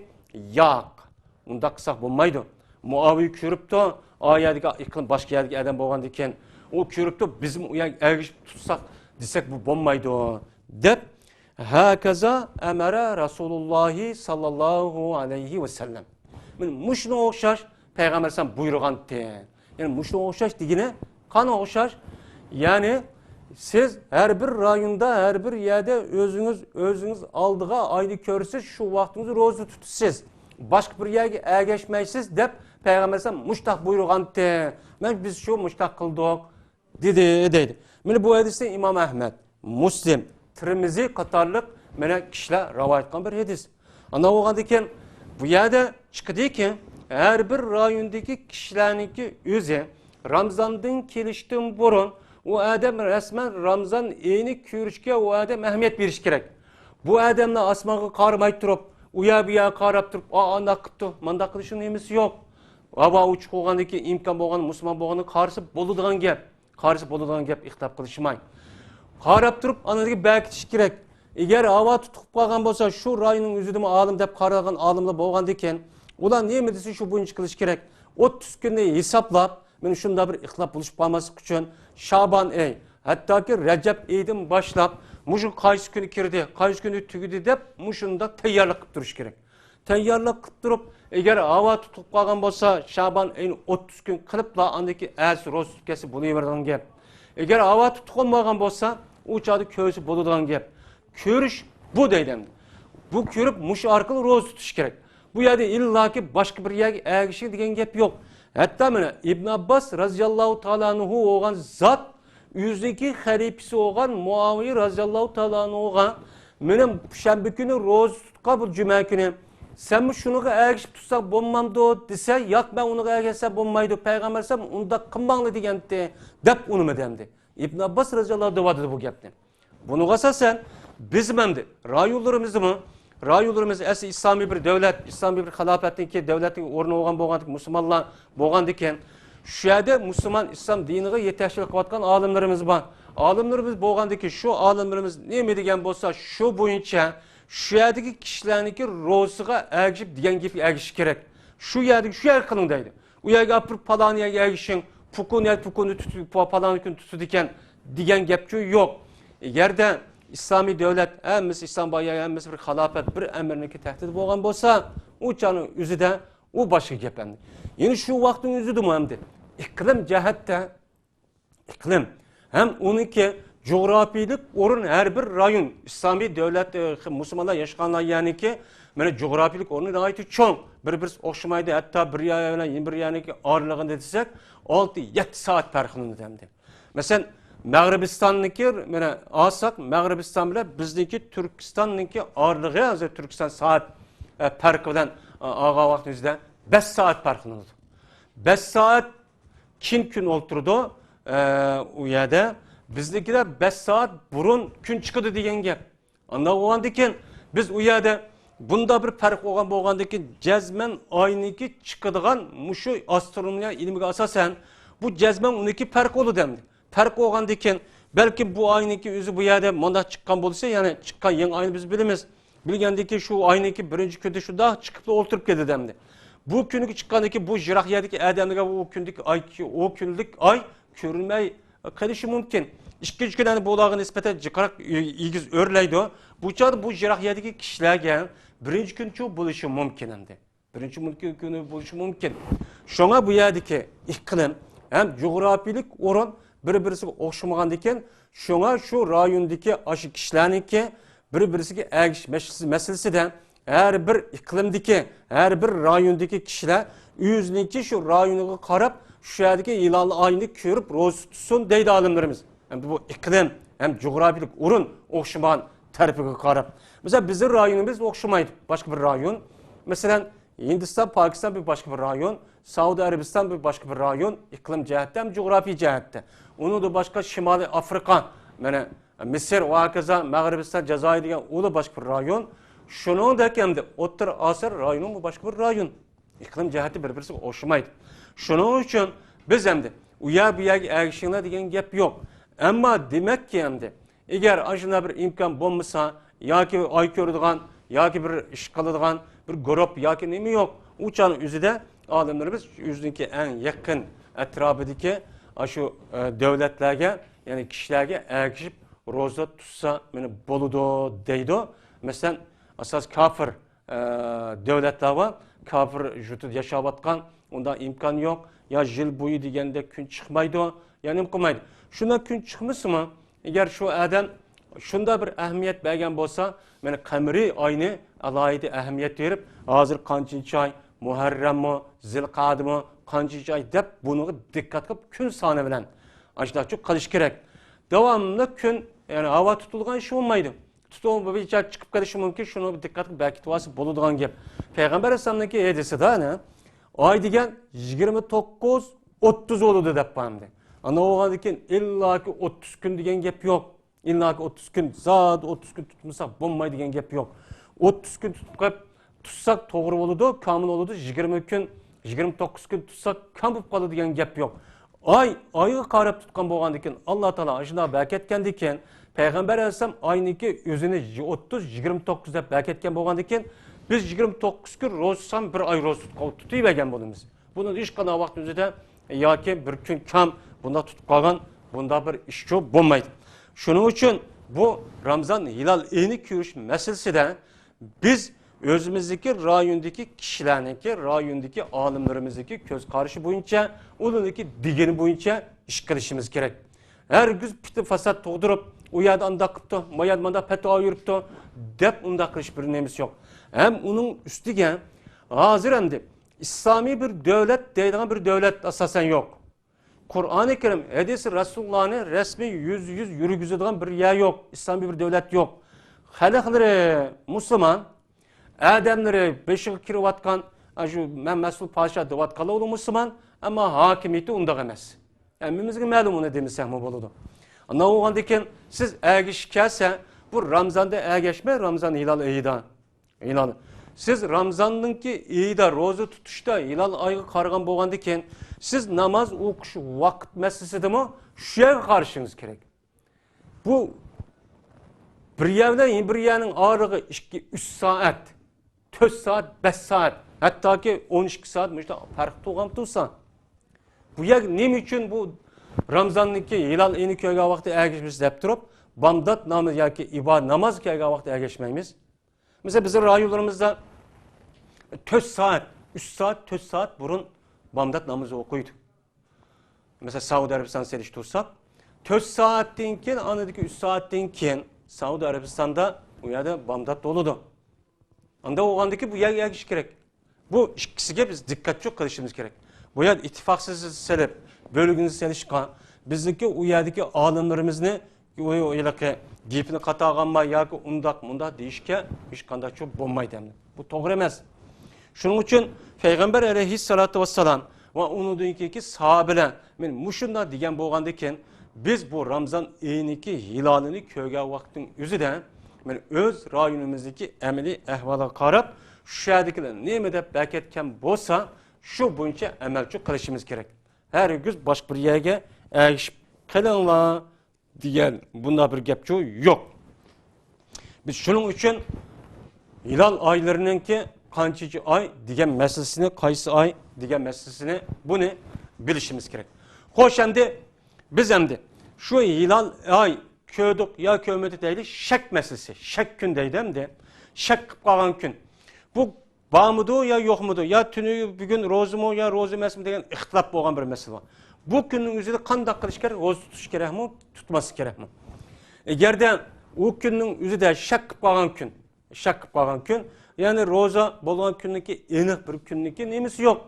ياق، ئۇنداق قىلساق بولمايدۇ. مۇئاۋىيە كۆرۈپتۇ، ئا يەردىكى ئىقلىم، باشقا يەردىكى ئادەم بولغاندىكىن، ئۇ كۆرۈپتۇ، بىزمۇ ئۇ يەرگە ئەگىشىپ تۇتساق دېسەك، بۇ بولمايدۇ، دەپ، ھەكەزا ئەمەرە رەسۇلۇللاھى ساللاللاھۇ ئەلەيھى ۋەسەللەم. مانا مۇشۇنىڭغا ئوخشاش پەيغەمبەر ئەلەيھىسسالام بۇيرۇغانتى. يەنى مۇشۇنىڭغا ئوخشاش دېگىنى، قانىڭغا ئوخشاش؟ يەنى سىز ھەر بىر رايوندا، ھەر بىر يەردە ئۆزىڭىز، ئۆزىڭىز ئالدىغا ئاينى كۆرىسىز، شۇ ۋاقتىڭىزدا روزا تۇتىسىز. باشقا بىر يەرگە ئەگەشمەيسىز، دەپ پەيغەمبەر ئەلەيھىسسالام مۇشتاق بۇيرۇغانتى. مەن، بىز شۇ مۇشتاق قىلدۇق، دېدى، دەيدۇ. مانا بۇ ھەدىسنى ئىمام ئەھمەد، مۇسلىم، تىرمىزى قاتارلىق مانا كىشىلەر رىۋايەت قىلغان بىر ھەدىس. ئانداق بولغاندىكىن، بۇ يەردە چىقىدىكى، ھەر بىر رايوندىكى كىشىلەرنىڭكى ئۆزى رامزاندىن كېلىشتىن بۇرۇن ئۇ ئادەم رەسمەن رامزان ئېيىنى كۆرۈشكە ئۇ ئادەم ئەھمىيەت بېرىشى كېرەك. بۇ ئادەملەر ئاسمانغا قارىماي تۇرۇپ، ئۇ يەر بۇ يەرگە قاراپ تۇرۇپ، ئا، ئانداق قىپتۇ، مانداق قىلىشنىڭ نېمىسى يوق. ھاۋا ئوچۇق بولغاندىن كېيىن، ئىمكان بولغان مۇسۇلمان بولغاندا قارىسا بولىدىغان گەپ. قارىسا بولىدىغان گەپ، ئىختىلاپ قىلىشماي. قاراپ تۇرۇپ، ئاندىن كېيىن بەرىكىتىش كېرەك. ئەگەر ھاۋا تۇتۇپ قالغان بولسا، شۇ رايوننىڭ ئۆزىدىمۇ ئالىم دەپ قارالغان ئالىملار بولغاندىكىن، ئۇلار نېمە دېسە، شۇ بويىچە قىلىش كېرەك. ئوتتۇز كۈننى ھېسابلاپ، مانا شۇنداق بىر ئىختىلاپ بولۇشۇپ قالماسلىق ئۈچۈن، شابان ئېي، ھەتتاكى رەجەب ئېيىدىن باشلاپ، مۇشۇ قايسى كۈنى كىردى، قايسى كۈنى تۈگىدى دەپ، مۇشۇنداق تەييارلىق قىلىپ تۇرۇش كېرەك. تەييارلىق قىلىپ تۇرۇپ، ئەگەر ھاۋا تۇتۇپ قالغان بولسا، شابان ئېيىنى ئوتتۇز كۈن قىلىپلا، ئاندىن كېيىن ئەتىسى روزا تۇتۇپ كەلسە بولۇۋېرىدىغان گەپ. ئەگەر ھاۋا تۇتۇپ قالمىغان بولسا، ئۇ چاغدا كۆرسە بولىدىغان گەپ. كۆرۈش بۇ دەيدۇ ئەمدى. بۇ كۆرۈپ، مۇشۇ ئارقىلىق روزا تۇتۇش كېرەك. بۇ يەردە ئىللاكى باشقا بىر يەرگە ئەگىشىڭ دېگەن گەپ يوق. ھەتتا مانا ئىبن ئابباس رازىياللاھۇ تائالا ئەنھۇ بولغان زات ئۆزىنىڭكى خەلىپىسى بولغان مۇئاۋىيە رازىياللاھۇ تائالا ئەنھۇغا، مېنىڭ شەنبە كۈنى روزا تۇتقان بۇ جۈمە كۈنى، سەنمۇ شۇنىڭغا ئەگىشىپ تۇتساڭ بولمامدۇ دېسە، ياق، مەن ئۇنىڭغا ئەگەشسەم بولمايدۇ، پەيغەمبەر ئەلەيھىسسالام ئۇنداق قىلماڭلار دېگەنتى، دەپ ئۇنىمىدى ئەمدى. ئىبن ئابباس رازىياللاھۇ دەۋاتىدۇ بۇ گەپنى. بۇنىڭغا ئاساسەن، بىزمۇ ئەمدى رايونلىرىمىزدىمۇ، رايونلىرىمىز ئەسلى ئىسلامىي بىر دۆلەت، ئىسلامىي بىر خىلاپەتنىڭكى، دۆلەتنىڭ ئورنى بولغان، بولغاندىكىن، مۇسۇلمانلار بولغاندىكىن، شۇ يەردە مۇسۇلمان ئىسلام دىنىغا يېتەكچىلىك قىلىۋاتقان ئالىملىرىمىز بار. ئالىملىرىمىز بولغاندىكىن، شۇ ئالىملىرىمىز نېمە دېگەن بولسا، شۇ بويىچە شۇ يەردىكى كىشىلەرنىڭكى روزىسىغا ئەگىشىپ دېگەن گېپىگە ئەگىشىش كېرەك. شۇ يەردىكى شۇ يەرگە قىلىڭ دەيدۇ. ئۇ يەرگە ئاپىرىپ، پالان يەرگە ئەگىشىڭ، پۇكۇن يەر پۇكۇننى تۇتۇپ، پالان كۈنى تۇتىدىكەن دېگەن گەپچۇ يوق. ئەگەردە ئىسلامىي دۆلەت، ھەممىسى ئىسلام بار يەر، ھەممىسى بىر خىلاپەت، بىر ئەمىرنىڭكى تەھدىتى بولغان بولسا، ئۇ چاغنىڭ ئۆزىدە ئۇ باشقا گەپ ئەمدى. يەنە شۇ ۋاقىتنىڭ ئۆزىدىمۇ ئەمدى ئىقلىم جەھەتتە، ئىقلىم ھەم ئۇنىڭكى جۇغراپىيىلىك ئورۇن، ھەر بىر رايون، ئىسلامىي دۆلەت، ئى، مۇسۇلمانلار ياشىغان يەرنىڭكى، مانا، جۇغراپىيىلىك ئورنى ناھايىتى چوڭ. بىر-بىرسى ئوخشىمايدۇ، ھەتتا بىر يەر بىلەن يەنە بىر يەرنىڭكى ئارىلىقىنى دېسەك، ئالتە، يەتتە سائەت پەرقلىنىدۇ ئەمدى. مەسىلەن، مەغرىبىستاننىڭكى، مانا، ئالساق، مەغرىبىستان بىلەن بىزنىڭكى تۈركىستاننىڭكى ئارىلىقى، ھازىر تۈركىستان سائەت، ئە، پەرقى بىلەن، ئە، ئالغان ۋاقتىمىزدا بەش سائەت پەرقلىنىدۇ. بەش سائەت كېيىن كۈن ئولتۇرىدۇ، ئە، ئۇ يەردە. بىزنىڭكىلەر بەش سائەت بۇرۇن كۈن چىقىدۇ دېگەن گەپ. ئانداق بولغاندىكىن، بىز ئۇ يەردە بۇنداق بىر پەرق بولغان بولغاندىكىن، جەزمەن ئاينىڭكى چىقىدىغان مۇشۇ ئاسترونومىيە ئىلمىگە ئاساسەن، بۇ جەزمەن ئۇنىڭكى پەرق بولىدۇ ئەمدى. پەرق بولغاندىكىن، بەلكىم بۇ ئاينىڭكى ئۆزى بۇ يەردە مۇنداق چىققان بولسا، يەنى چىققان يېڭى ئاينى بىز بىلىمىز. بىلگەندىكىن، شۇ ئاينىڭكى بىرىنچى كۈنىدە شۇنداق چىقىپلا ئولتۇرۇپ كېتىدۇ ئەمدى. بۇ كۈنگە چىققاندىكىن، بۇ يىراق يەردىكى ئادەملەرگە ئۇ كۈندىكى ئاي، ئۇ كۈنلۈك ئاي كۆرۈنمەي قېلىشى مۇمكىن. ئىككىنچى كۈن يەنە بۇلارغا نىسبەتەن جىقراق ئېگىز ئۆرلەيدۇ. بۇ چاغدا بۇ يىراق يەردىكى كىشىلەرگە بىرىنچى كۈنچۇ بولۇشى مۇمكىن ئەمدى. بىرىنچى مۇمكىن كۈنى بولۇشى مۇمكىن. شۇڭا بۇ يەردىكى ئىقلىم ھەم جۇغراپىيىلىك ئورۇن بىر-بىرسىگە ئوخشىمىغاندىكىن، شۇڭا شۇ رايوندىكى ئاشۇ كىشىلەرنىڭكى بىر-بىرسىگە ئەگىشىش مەسىلىسى، مەسىلىسىدە ھەر بىر ئىقلىمدىكى، ھەر بىر رايوندىكى كىشىلەر ئۆزىنىڭكى شۇ رايونىغا قاراپ، شۇ يەردىكى ھىلال ئاينى كۆرۈپ روزا تۇتسۇن دەيدۇ ئالىملىرىمىز. ئەمدى بۇ ئىقلىم ھەم جۇغراپىيىلىك ئورۇن ئوخشىمىغان تەرىپىگە قاراپ. مەسىلەن، بىزنىڭ رايونىمىز ئوخشىمايدۇ باشقا بىر رايون. مەسىلەن، ھىندىستان، پاكىستان بىر باشقا بىر رايون، سەئۇدى ئەرەبىستان بىر باشقا بىر رايون، ئىقلىم جەھەتتە ھەم جۇغراپىيە جەھەتتە. ئۇنىڭدىن باشقا شىمالىي ئافرىقا، مانا، مىسىر ۋە ھاكازا، مەغرىبىستان، جازائىر دېگەن ئۇ باشقا بىر رايون. شۇنىڭدەك ئەمدى ئوتتۇرا ئاسىيا رايونىمۇ باشقا بىر رايون. ئىقلىم جەھەتتە بىر-بىرسىگە ئوخشىمايدۇ. شۇنىڭ ئۈچۈن بىز ئەمدى ئۇ يەر بۇ يەرگە ئەگىشىڭلار دېگەن گەپ يوق. ئەمما دېمەككى ئەمدى، ئەگەر ئاشۇنداق بىر ئىمكان بولمىسا، ياكى ئاي كۆرىدىغان، ياكى بىر ئىش قىلىدىغان بىر گۇرۇپ ياكى نېمە يوق، ئۇ چاغنىڭ ئۆزىدە ئالىملىرىمىز ئۆزىنىڭكى ئەڭ يېقىن ئەتراپىدىكى ئاشۇ، ئە، دۆلەتلەرگە، يەنى كىشىلەرگە ئەگىشىپ روزا تۇتسا، مانا، بولىدۇ دەيدۇ. مەسىلەن، ئاساس كاپىر ئە، دۆلەتلەر بار، كاپىر يۇرتىدا ياشاۋاتقان، ئۇنداق ئىمكان يوق. يا يىل بويى دېگەندەك كۈن چىقمايدۇ، يا نېمە قىلمايدۇ. شۇنداق كۈن چىقمىسىمۇ، ئەگەر شۇ ئادەم شۇنداق بىر ئەھمىيەت بەرگەن بولسا، مانا قەمەرىي ئاينى ئالاھىدە ئەھمىيەت بېرىپ، ھازىر قانچىنچى ئاي، مۇھەررەممۇ، زىلقەدىمۇ، قانچىنچى ئاي دەپ، بۇنىڭغا دىققەت قىلىپ، كۈن سانى بىلەن ئاشۇنداقچۇ قىلىش كېرەك. داۋاملىق كۈن، يەنى ھاۋا تۇتۇلغان ئىش بولمايدۇ. تۇتۇلۇپ بىر چاچ چىقىپ قېلىشى مۇمكىن، شۇنىڭغا دىققەت قىلىپ بەكىتىۋالسا بولىدىغان گەپ. پەيغەمبەر ئەلەيھىسسالامنىڭكى ھەدىسىدە، ئاي دېگەن يىگىرمە توققۇز، ئوتتۇز بولىدۇ دەپ بارمىدى. ئانداق بولغاندىن كېيىن ئىللاكى ئوتتۇز كۈن دېگەن گەپ يوق. ئىللاكى ئوتتۇز كۈن، زادى ئوتتۇز كۈن تۇتمىساق بولماي دېگەن گەپ يوق. ئوتتۇز كۈن تۇتۇپ قويۇپ تۇتساق توغرا بولىدۇ، كامىل بولىدۇ. يىگىرمە كۈن، يىگىرمە توققۇز كۈن تۇتساق كام بولۇپ قالىدۇ دېگەن گەپ يوق. ئاي، ئايغا قاراپ تۇتقان بولغاندىن كېيىن، ئاللا تائالا ئاشۇنداق بەركەتكەندىن كېيىن، پەيغەمبەر ئەلەيھىسسالام ئاينىڭكى ئۆزىنى ئوتتۇز، يىگىرمە توققۇز دەپ بەركەتكەن بولغاندىن كېيىن، بىز يىگىرمە توققۇز كۈن روزا تۇتسام، بىر ئاي روزا تۇتۇپ، تۇتۇۋەرگەن بولىمىز. بۇنى ھېچقانداق ۋاقىت ئۆزىدە ياكى بىر كۈن كام بۇنداق تۇتۇپ قالغان، بۇنداق بىر ئىشچۇ بولمايدۇ. شۇنىڭ ئۈچۈن بۇ رامزان ھىلال ئېيىنى كۆرۈش مەسىلىسىدە بىز ئۆزىمىزدىكى رايوندىكى كىشىلەرنىڭكى، رايوندىكى ئالىملىرىمىزنىڭكى كۆز قارىشى بويىچە، ئۇلارنىڭكى دېگىنى بويىچە ئىش قىلىشىمىز كېرەك. ھەرگىز پىتنە-پاسات تۇغدۇرۇپ، ئۇ يەردە ئانداق قىپتۇ، ما يەردە مانداق پەتىۋا يۈرۈپتۇ دەپ ئۇنداق قىلىش بىر نېمىسى يوق. ھەم ئۇنىڭ ئۈستىگە ھازىر ئەمدى ئىسلامىي بىر دۆلەت دەيدىغان بىر دۆلەت ئاساسەن يوق. قۇرئانى كەرىم، ھەدىسى رەسۇلۇللانى رەسمىي يۈزدە يۈز يۈرگۈزىدىغان بىر يەر يوق، ئىسلامىي بىر دۆلەت يوق. خەلقلىرى مۇسۇلمان، ئادەملىرى بېشىغا كىرىۋاتقان، ئاشۇ مەن مەسئۇل پادىشاھ دەۋاتقانلار ئۇلار مۇسۇلمان، ئەمما ھاكىمىيىتى ئۇنداق ئەمەس. ھەممىمىزگە مەلۇم ئۇنى دېمىسەكمۇ بولىدۇ. ئانداق بولغاندىن كېيىن سىز ئەگىشىپ كەلسە، بۇ رامزاندا ئەگەشمەي، رامزان ھىلال ئېيىدا ھىلال. سىز رامزاننىڭكى ئېيىدا روزا تۇتۇشتا ھىلال ئايغا قارىغان بولغاندىكىن، سىز ناماز ئوقۇش ۋاقىت مەسىلىسىدىمۇ شۇ يەرگە قارىشىڭىز كېرەك. بۇ بىر يەر بىلەن يەنە بىر يەرنىڭ ئارىلىقى ئىككى، ئۈچ سائەت، تۆت سائەت، بەش سائەت، ھەتتاكى ئون ئىككى سائەت مۇشۇنداق پەرق تۇرغان تۇرسا، بۇ يەر نېمە ئۈچۈن بۇ رامزاننىڭكى ھىلال ئېيىنى كۆرگەن ۋاقتى ئەگىشىمىز دەپ تۇرۇپ، بامدات نامىزى ياكى ئىبادەت ناماز كەلگەن ۋاقتى ئەگەشمەيمىز؟ مەسىلەن، بىزنىڭ رايونلىرىمىزدا تۆت سائەت، ئۈچ سائەت، تۆت سائەت بۇرۇن بامدات نامىزى ئوقۇيدۇ. مەسىلەن، سەئۇدى ئەرەبىستان سېلىشتۇرساق، تۆت سائەتتىن كېيىن، ئانىدىكى ئۈچ سائەتتىن كېيىن سەئۇدى ئەرەبىستاندا ئۇ يەردە بامدات بولىدۇ. ئانداق بولغاندىكى بۇ يەرگە ئەگىشىش كېرەك. بۇ ئىككىسىگە بىز دىققەتچۇ قىلىشىمىز كېرەك. بۇ يەردە ئىتتىپاقسىز سېلىپ، بۆلگۈنسىز سېلىشقا، بىزنىڭكى ئۇ يەردىكى ئالىملىرىمىزنى ئۇ ھېلىقى گېپىنى قاتاغانما ياكى ئۇنداق مۇنداق دېيىشكە ھېچقانداقچۇ بولمايدۇ ئەمدى. بۇ توغرا ئەمەس. شۇنىڭ ئۈچۈن پەيغەمبەر ئەلەيھىسسالاتۇ ۋەسسالام ۋە ئۇنىڭدىن كېيىنكى ساھابىلەر مەن مۇشۇنداق دېگەن بولغاندىكىن، بىز بۇ رامزان ئېيىنىڭكى ھىلالىنى كۆرگەن ۋاقىتنىڭ ئۆزىدە، مەن ئۆز رايونىمىزدىكى ئەمەلىي ئەھۋالغا قاراپ، شۇ يەردىكىلەر نېمە دەپ بەكەتكەن بولسا، شۇ بويىچە ئەمەلچۇ قىلىشىمىز كېرەك. ھەرگىز باشقا بىر يەرگە ئەگىشىپ قېلىڭلار دېگەن بۇنداق بىر گەپچۇ يوق. بىز شۇنىڭ ئۈچۈن ھىلال ئايلىرىنىڭكى قانچىنچى ئاي دېگەن مەسىلىسىنى، قايسى ئاي دېگەن مەسىلىسىنى، بۇنى بىلىشىمىز كېرەك. خوش، ئەمدى بىز ئەمدى شۇ ھىلال ئاي كۆردۇق يا كۆرمىدۇق دەيلى، شەك مەسىلىسى، شەك كۈن دەيدۇ ئەمدى. شەك قىلىپ قالغان كۈن. بۇ بارمىدۇ يا يوقمىدۇ، يا تۈنۈگۈن روزىمۇ يا روزا ئەمەسمۇ دېگەن ئىختىلاپ بولغان بىر مەسىلە بار. بۇ كۈننىڭ ئۆزىدە قانداق قىلىش كېرەك؟ روزا تۇتۇش كېرەكمۇ، تۇتماسلىق كېرەكمۇ؟ ئەگەردە ئۇ كۈننىڭ ئۆزىدە شەك قىلىپ قالغان كۈن، شەك قىلىپ قالغان كۈن، يەنى روزا بولغان كۈننىڭكى ئېنىق بىر كۈننىڭكى نېمىسى يوق.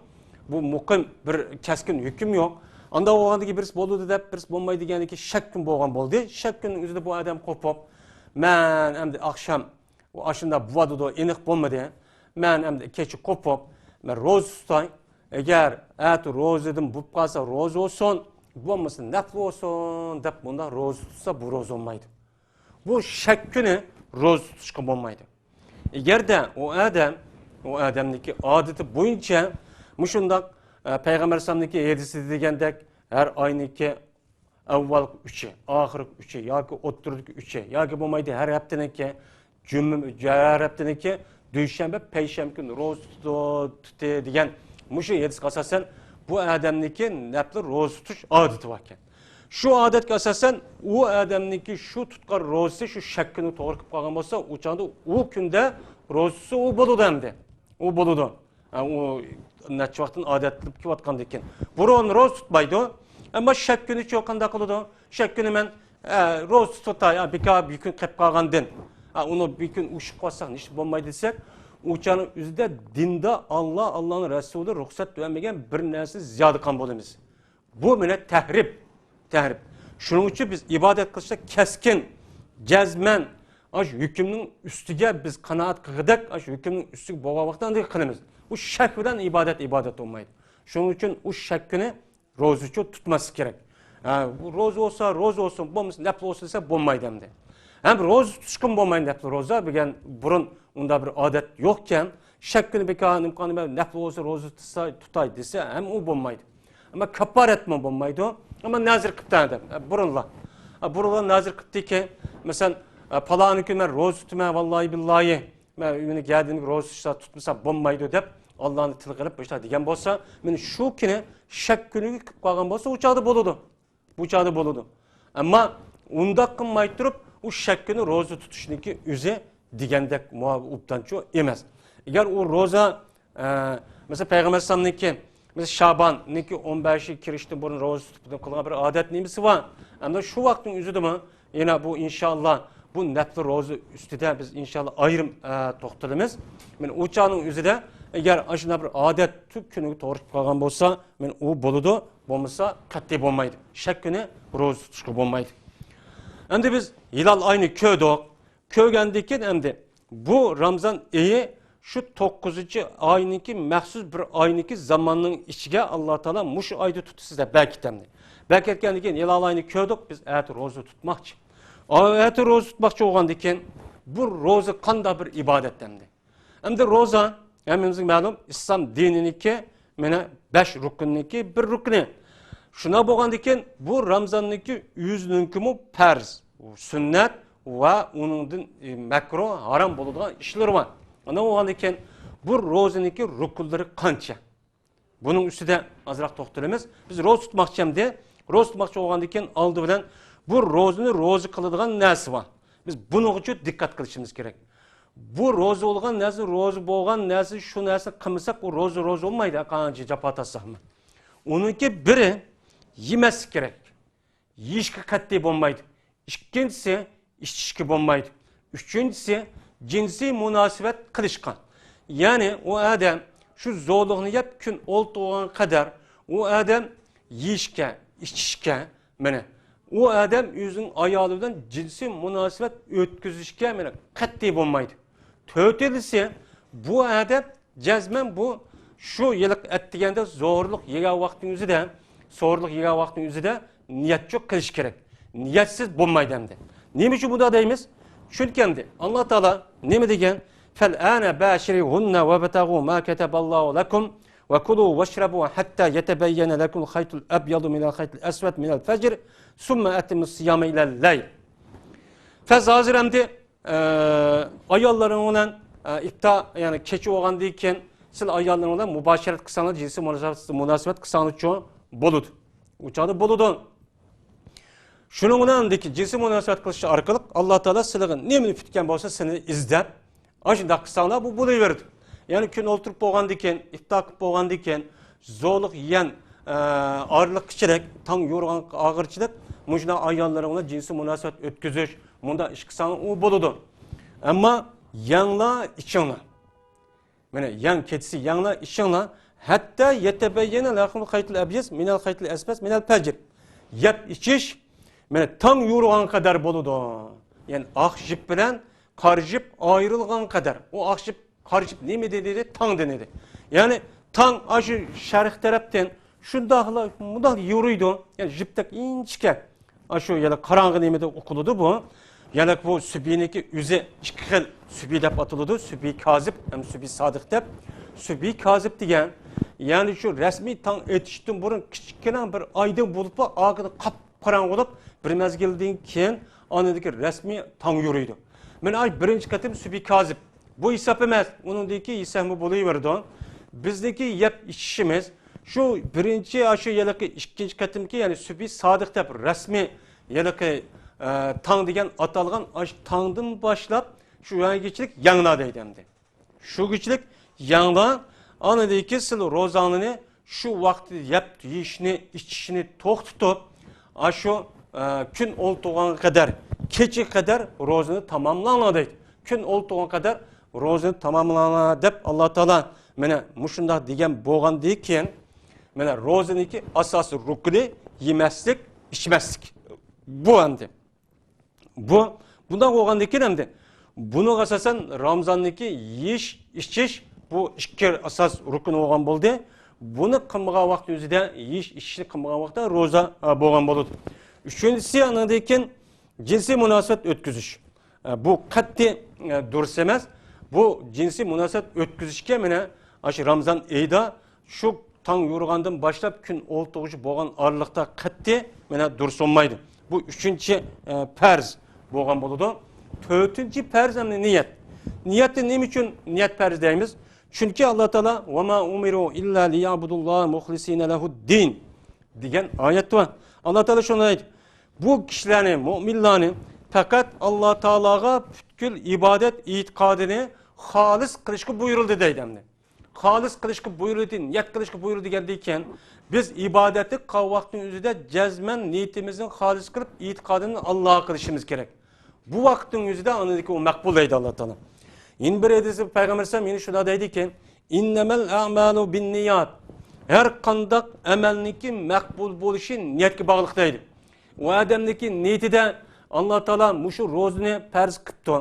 بۇ مۇقىم بىر كەسكىن ھۆكۈم يوق. ئانداق بولغاندىكى بىرسى بولىدۇ دەپ، بىرسى بولمايدۇ دېگەندىكى شەك كۈن بولغان بولدى. شەك كۈننىڭ ئۆزىدە بۇ ئادەم قوپۇپ، مەن ئەمدى ئاخشام ئۇ ئاشۇنداق بولىدۇ، ئېنىق بولمىدى. مەن ئەمدى كېچە قوپۇپ، مەن روزا تۇتاي. ئەگەر ئەتە روزىدىن بولۇپ قالسا، روزا بولسۇن، بولمىسا، نەپلى بولسۇن دەپ، بۇنداق روزا تۇتسا، بۇ روزا بولمايدۇ. بۇ شەك كۈنى روزا تۇتۇشقا بولمايدۇ. ئەگەردە ئۇ ئادەم، ئۇ ئادەمنىڭكى ئادىتى بويىچە مۇشۇنداق، ئە، پەيغەمبەر ئەلەيھىسسالامنىڭكى ھەدىسىدە دېگەندەك، ھەر ئاينىڭكى ئاۋۋالقى ئۈچى، ئاخىرقى ئۈچى ياكى ئوتتۇرىدىكى ئۈچى ياكى بولمايدۇ ھەر ھەپتىنىڭكى جۈمە، ھەر ھەپتىنىڭكى دۈشەنبە، پەيشەنبە كۈنى روزا تۇتۇ-، تۇتى دېگەن مۇشۇ ھەدىسكە ئاساسەن، بۇ ئادەمنىڭكى نەپلى روزا تۇتۇش ئادىتى باركەن. شۇ ئادەتكە ئاساسەن، ئۇ ئادەمنىڭكى شۇ تۇتقان روزىسى شۇ شەك كۈنى توغرا كېلىپ قالغان بولسا، ئۇ چاغدا ئۇ كۈندە روزىسى ئۇ بولىدۇ ئەمدى. ئۇ بولىدۇ. ھە، ئۇ نەچچە ۋاقىتتىن ئادەتلىنىپ كېلىۋاتقاندىن كېيىن. بۇرۇن روزا تۇتمايدۇ. ئەمما شەك كۈنىچۇ قانداق قىلىدۇ؟ شەك كۈنى مەن ئە، روزا تۇتاي، ئە، بىكار بىر كۈن قېلىپ قالغاندىن، ئە، ئۇنى بىر كۈن ئۇششۇق قالساق نېمە بولمايدۇ دېسەك، ئۇ چاغنىڭ ئۆزىدە دىندا ئاللا، ئاللانىڭ رەسۇلى رۇخسەت بەرمىگەن بىر نەرسىنى زىيادە قىلغان بولىمىز. بۇ مانا تەھرىم، تەھرىم. شۇنىڭ ئۈچۈن بىز ئىبادەت قىلىشتا كەسكىن، جەزمەن، ئاشۇ ھۆكۈمنىڭ ئۈستىگە بىز قانائەت قىلغۇدەك، ئاشۇ ھۆكۈمنىڭ ئۈستىگە بولغان ۋاقىتتا ئاندىن قىلىمىز. ئۇ شەك بىلەن ئىبادەت ئىبادەت بولمايدۇ. شۇنىڭ ئۈچۈن ئۇ شەككىنى روزىچۇ تۇتماسلىق كېرەك. ھە، بۇ روزا بولسا روزا بولسۇن، بولمىسا نەپلى بولسۇن دېسە بولمايدۇ ئەمدى. ھەم روزا تۇتۇشقىمۇ بولمايدۇ، نەپلى روزا دېگەن بۇرۇن ئۇنداق بىر ئادەت يوقكەن، شەككىنى بىكار نېمە قىلغان، نەپلى بولسا روزا تۇتسا، تۇتاي دېسە ھەم ئۇ بولمايدۇ. ئەمما كاپپارەتمۇ بولمايدۇ. ئەمما نەزىر قىپتۇ ئادەم، ھە، بۇرۇنلا. ھە، بۇرۇنلا نەزىر قىپتىكى، مەسىلەن، ھە، پالانى كۈنى مەن روزا تۇتىمەن، ۋاللاھى بىللاھى. مەن ئۆينى گەدىنىگە روزا تۇتسا، تۇتمىسا بولمايدۇ دەپ، ئاللانى تىلغا ئېلىپ، بۇ ئىشلار دېگەن بولسا، مانا شۇ كۈنى شەك كۈنىگە كېلىپ قالغان بولسا، ئۇ چاغدا بولىدۇ. بۇ چاغدا بولىدۇ. ئەمما ئۇنداق قىلماي تۇرۇپ، ئۇ شەك كۈنى روزا تۇتۇشنىڭكى ئۆزى دېگەندەك مۇۋا-، ئوبدانچۇ ئەمەس. ئەگەر ئۇ روزا، ئە، مەسىلەن، پەيغەمبەر ئەلەيھىسسالامنىڭكى، مەسىلەن، شاباننىڭكى ئون بەشى كىرىشتىن بۇرۇن روزا تۇتۇپ قىلغان بىر ئادەت نېمىسى بار. ئەمدى شۇ ۋاقىتنىڭ ئۆزىدىمۇ يەنە بۇ، ئىنشاللا، بۇ نەپلى روزا ئۈستىدە بىز، ئىنشاللا، ئايرىم، ئە، توختىلىمىز. مانا ئۇ چاغنىڭ ئۆزىدە ئەگەر ئاشۇنداق بىر ئادەت تۈ-، كۈنىگە توغرا كېلىپ قالغان بولسا، مانا ئۇ بولىدۇ، بولمىسا قەتئىي بولمايدۇ. شەك كۈنى روزا تۇتۇشقا بولمايدۇ. ئەمدى بىز ھىلال ئاينى كۆردۇق. كۆرگەندىن كېيىن ئەمدى بۇ رامزان ئېيى شۇ توققۇزىنچى ئاينىڭكى مەخسۇس بىر ئاينىڭكى زاماننىڭ ئىچىگە ئاللا تائالا مۇشۇ ئايدا تۇتىسىز دەپ بەركىتەمدى. بەركەتكەندىن كېيىن ھىلال ئاينى كۆردۇق، بىز ئەتە روزا تۇتماقچى. ئەتە روزا تۇتماقچى بولغاندىن كېيىن بۇ روزا قانداق بىر ئىبادەت ئەمدى؟ ئەمدى روزا ھەممىمىزگە مەلۇم، ئىسلام دىنىنىڭكى مانا بەش رۇكنىنىڭكى بىر رۇكنى. شۇنداق بولغاندىن كېيىن بۇ رامزاننىڭكى ئۆزىنىڭكىمۇ پەرز، سۈننەت ۋە ئۇنىڭدىن، ئى، مەكرۇھ، ھارام بولىدىغان ئىشلىرى بار. ئانداق بولغاندىن كېيىن بۇ روزىنىڭكى رۇكۇنلىرى قانچە؟ بۇنىڭ ئۈستىدە ئازراق توختىلىمىز. بىز روزا تۇتماقچى ئەمدى. روزا تۇتماقچى بولغاندىن كېيىن ئالدى بىلەن بۇ روزىنى روزا قىلىدىغان نەرسە بار. بىز بۇنىڭغىچۇ دىققەت قىلىشىمىز كېرەك. بۇ روزا بولغان نەرسە، روزا بولغان نەرسە، شۇ نەرسىنى قىلمىساق، ئۇ روزا روزا بولمايدۇ، قانچە جاپا تارتساقمۇ. ئۇنىڭكى بىرى يېمەسلىك كېرەك. يېيىشكە قەتئىي بولمايدۇ. ئىككىنچىسى، ئىچىشكە بولمايدۇ. ئۈچىنچىسى، جىنسىي مۇناسىۋەت قىلىشقا. يەنى ئۇ ئادەم شۇ زورلۇقنى يەپ كۈن ئولتۇرغان قەدەر ئۇ ئادەم يېيىشكە، ئىچىشكە، مانا، ئۇ ئادەم ئۆزىنىڭ ئايالى بىلەن جىنسىي مۇناسىۋەت ئۆتكۈزۈشكە، مانا، قەتئىي بولمايدۇ. تۆتىنچىسى، بۇ ئادەم جەزمەن بۇ شۇ ھېلىقى ئەتىگەندە زورلۇق يېگەن ۋاقىتنىڭ ئۆزىدە، زورلۇق يېگەن ۋاقىتنىڭ ئۆزىدە نىيەتچۇ قىلىش كېرەك. نىيەتسىز بولمايدۇ ئەمدى. نېمە ئۈچۈن بۇنداق دەيمىز؟ چۈنكى ئەمدى ئاللا تائالا نېمە دېگەن؟ فالآن باشروهن وابتغوا ما كتب الله لكم وكلوا واشربوا حتى يتبين لكم الخيط الأبيض من الخيط الأسود من الفجر ثم أتموا الصيام إلى الليل. فز ھازىر ئەمدى ئە، ئاياللىرىڭ بىلەن، ئە، ئىپتا، يەنى كېچە بولغاندىن كېيىن سىلەر ئاياللىرىڭ بىلەن مۇباشىرەت قىلساڭلار، جىنسىي مۇناسىۋەت، مۇناسىۋەت قىلساڭلارچۇ بولىدۇ. ئۇ چاغدا بولىدۇ. شۇنىڭ بىلەن ئاندىن كېيىن جىنسىي مۇناسىۋەت قىلىش ئارقىلىق ئاللا تائالا سىلەرگە نېمىنى پۈتكەن بولسا، سىلەرنى ئىزدەپ، ئاشۇنداق قىلساڭلار، بۇ بولۇۋېرىدۇ. يەنى كۈن ئولتۇرۇپ بولغاندىن كېيىن، ئىپتا قىلىپ بولغاندىن كېيىن، زولۇق يەن، ئە، ئارىلىققىچىلىك، تاڭ يورۇغانغا ئاغىرچىلىق، مۇشۇنداق ئاياللىرىڭ بىلەن جىنسىي مۇناسىۋەت ئۆتكۈزۈش، مۇنداق ئىش قىلساڭ ئۇ بولىدۇ. ئەمما يەڭلار، ئىچىڭلار. مانا يەڭ، كېچىسى يەڭلار، ئىچىڭلار. ھەتتا يەتەبەييەنە لەكۇمۇل خەيتۇل ئەبيەز مىنەل خەيتىل ئەسۋەد مىنەل پەجر. يەپ ئىچىش، مانا تاڭ يورۇغان قەدەر بولىدۇ. يەنى ئاق جىپ بىلەن قارا جىپ ئايرىلغان قەدەر. ئۇ ئاق جىپ قارا جىپ نېمىدىن ئىدى؟ تاڭدىن ئىدى. يەنى تاڭ ئاشۇ شەرق تەرەپتىن شۇنداقلا، مۇنداق يورۇيدۇ. يەنى جىپتەك ئىنچىكە. ئاشۇ يەنە قاراڭغۇ نېمىدە ئوقۇلىدۇ بۇ. يەنە بۇ سۈبھىنىڭكى ئۆزى ئىككى خىل سۈبھى دەپ ئاتىلىدۇ. سۈبھى كازىب ھەم سۈبھى سادىق دەپ. سۈبھى كازىب دېگەن، يەنى شۇ رەسمىي تاڭ ئېتىشتىن بۇرۇن كىچىككىنە بىر ئايدىڭ بولۇپلا ئارقىدىن قاپقاراڭغۇ بولۇپ، بىر مەزگىلدىن كېيىن ئاندىن كېيىن رەسمىي تاڭ يورۇيدۇ. مانا ئاي بىرىنچى قېتىم سۈبھى كازىب. بۇ ھېساب ئەمەس، ئۇنىڭدىن كېيىن ھېسابمۇ بولۇۋېرىدۇ. بىزنىڭكى يەپ ئىچىشىمىز شۇ بىرىنچى، ئاشۇ ھېلىقى ئىككىنچى قېتىمكى، يەنى سۈبھى سادىق دەپ رەسمىي ھېلىقى، ئە، تاڭ دېگەن ئاتالغان ئاشۇ تاڭدىن باشلاپ شۇ ۋاقىتقىچىلىك يەڭلار دەيدۇ ئەمدى. شۇ كېچىلىك يەڭلار، ئاندىن كېيىن سىلەر روزاڭلارنى شۇ ۋاقىتتا يەپ يېيىشنى، ئىچىشنى توختىتىپ، ئاشۇ ئە، كۈن ئولتۇرغانغا قەدەر، كېچىگە قەدەر روزىنى تاماملاڭلار دەيدۇ. كۈن ئولتۇرغانغا قەدەر روزىنى تاماملاڭلار دەپ، ئاللا تائالا مانا مۇشۇنداق دېگەن بولغاندىن كېيىن، مانا روزىنىڭكى ئاساسىي رۇكنى يېمەسلىك، ئىچمەسلىك. بۇ ئەمدى. بۇ، بۇنداق بولغاندىن كېيىن ئەمدى بۇنىڭغا ئاساسەن رامزاندىكى يېيىش، ئىچىش، بۇ ئىككى ئاساس رۇكۇن بولغان بولدى. بۇنى قىلمىغان ۋاقىتنىڭ ئۆزىدە، يېيىش، ئىچىشنى قىلمىغان ۋاقىتتا روزا، ئە، بولغان بولىدۇ. ئۈچىنچىسى، ئاندىن كېيىن جىنسىي مۇناسىۋەت ئۆتكۈزۈش. ئە، بۇ قەتئىي، ئە، دۇرۇس ئەمەس. بۇ جىنسىي مۇناسىۋەت ئۆتكۈزۈشكە مانا ئاشۇ رامزان ئېيىدا شۇ تاڭ يورۇغاندىن باشلاپ كۈن ئولتۇرغۇچە بولغان ئارىلىقتا قەتئىي مانا دۇرۇس بولمايدۇ. بۇ ئۈچىنچى، ئە، پەرز بولغان بولىدۇ. تۆتىنچى پەرز ئەمدى نىيەت. نىيەتنى نېمە ئۈچۈن نىيەت پەرز دەيمىز؟ چۈنكى ئاللا تائالا «ۋەما ئۇمىرۇ ئىللا لىيەبۇدۇللاھە مۇخلىسىنە لەھۇددىن» دېگەن ئايەت بار. ئاللا تائالا شۇنى ئېيتتى، بۇ كىشىلەرنى، مۆمىنلەرنى پەقەت ئاللا تائالاغا پۈتكۈل ئىبادەت ئېتىقادىنى خالىس قىلىشقا بۇيرۇلدى دەيدۇ ئەمدى. خالىس قىلىشقا بۇيرۇلدى، نىيەت قىلىشقا بۇيرۇلدى دېگەندىن كېيىن، بىز ئىبادەتلىك قىلغان ۋاقىتنىڭ ئۆزىدە جەزمەن نىيىتىمىزنى خالىس قىلىپ، ئېتىقادىمىزنى ئاللاغا قىلىشىمىز كېرەك. بۇ ۋاقىتنىڭ ئۆزىدە ئاندىن كېيىن ئۇ مەقبۇل دەيدۇ ئاللا تائالا. يەنە بىر ھەدىستە پەيغەمبەر ئەلەيھىسسالام يەنە شۇنداق دەيدىكەن، «ئىننەمەل ئەمالۇ بىننىيات.» ھەر قانداق ئەمەلنىڭكى مەقبۇل بولۇشى نىيەتكە باغلىق دەيدۇ. ئۇ ئادەمنىڭكى نىيىتىدە ئاللا تائالا مۇشۇ روزىنى پەرز قىپتۇ.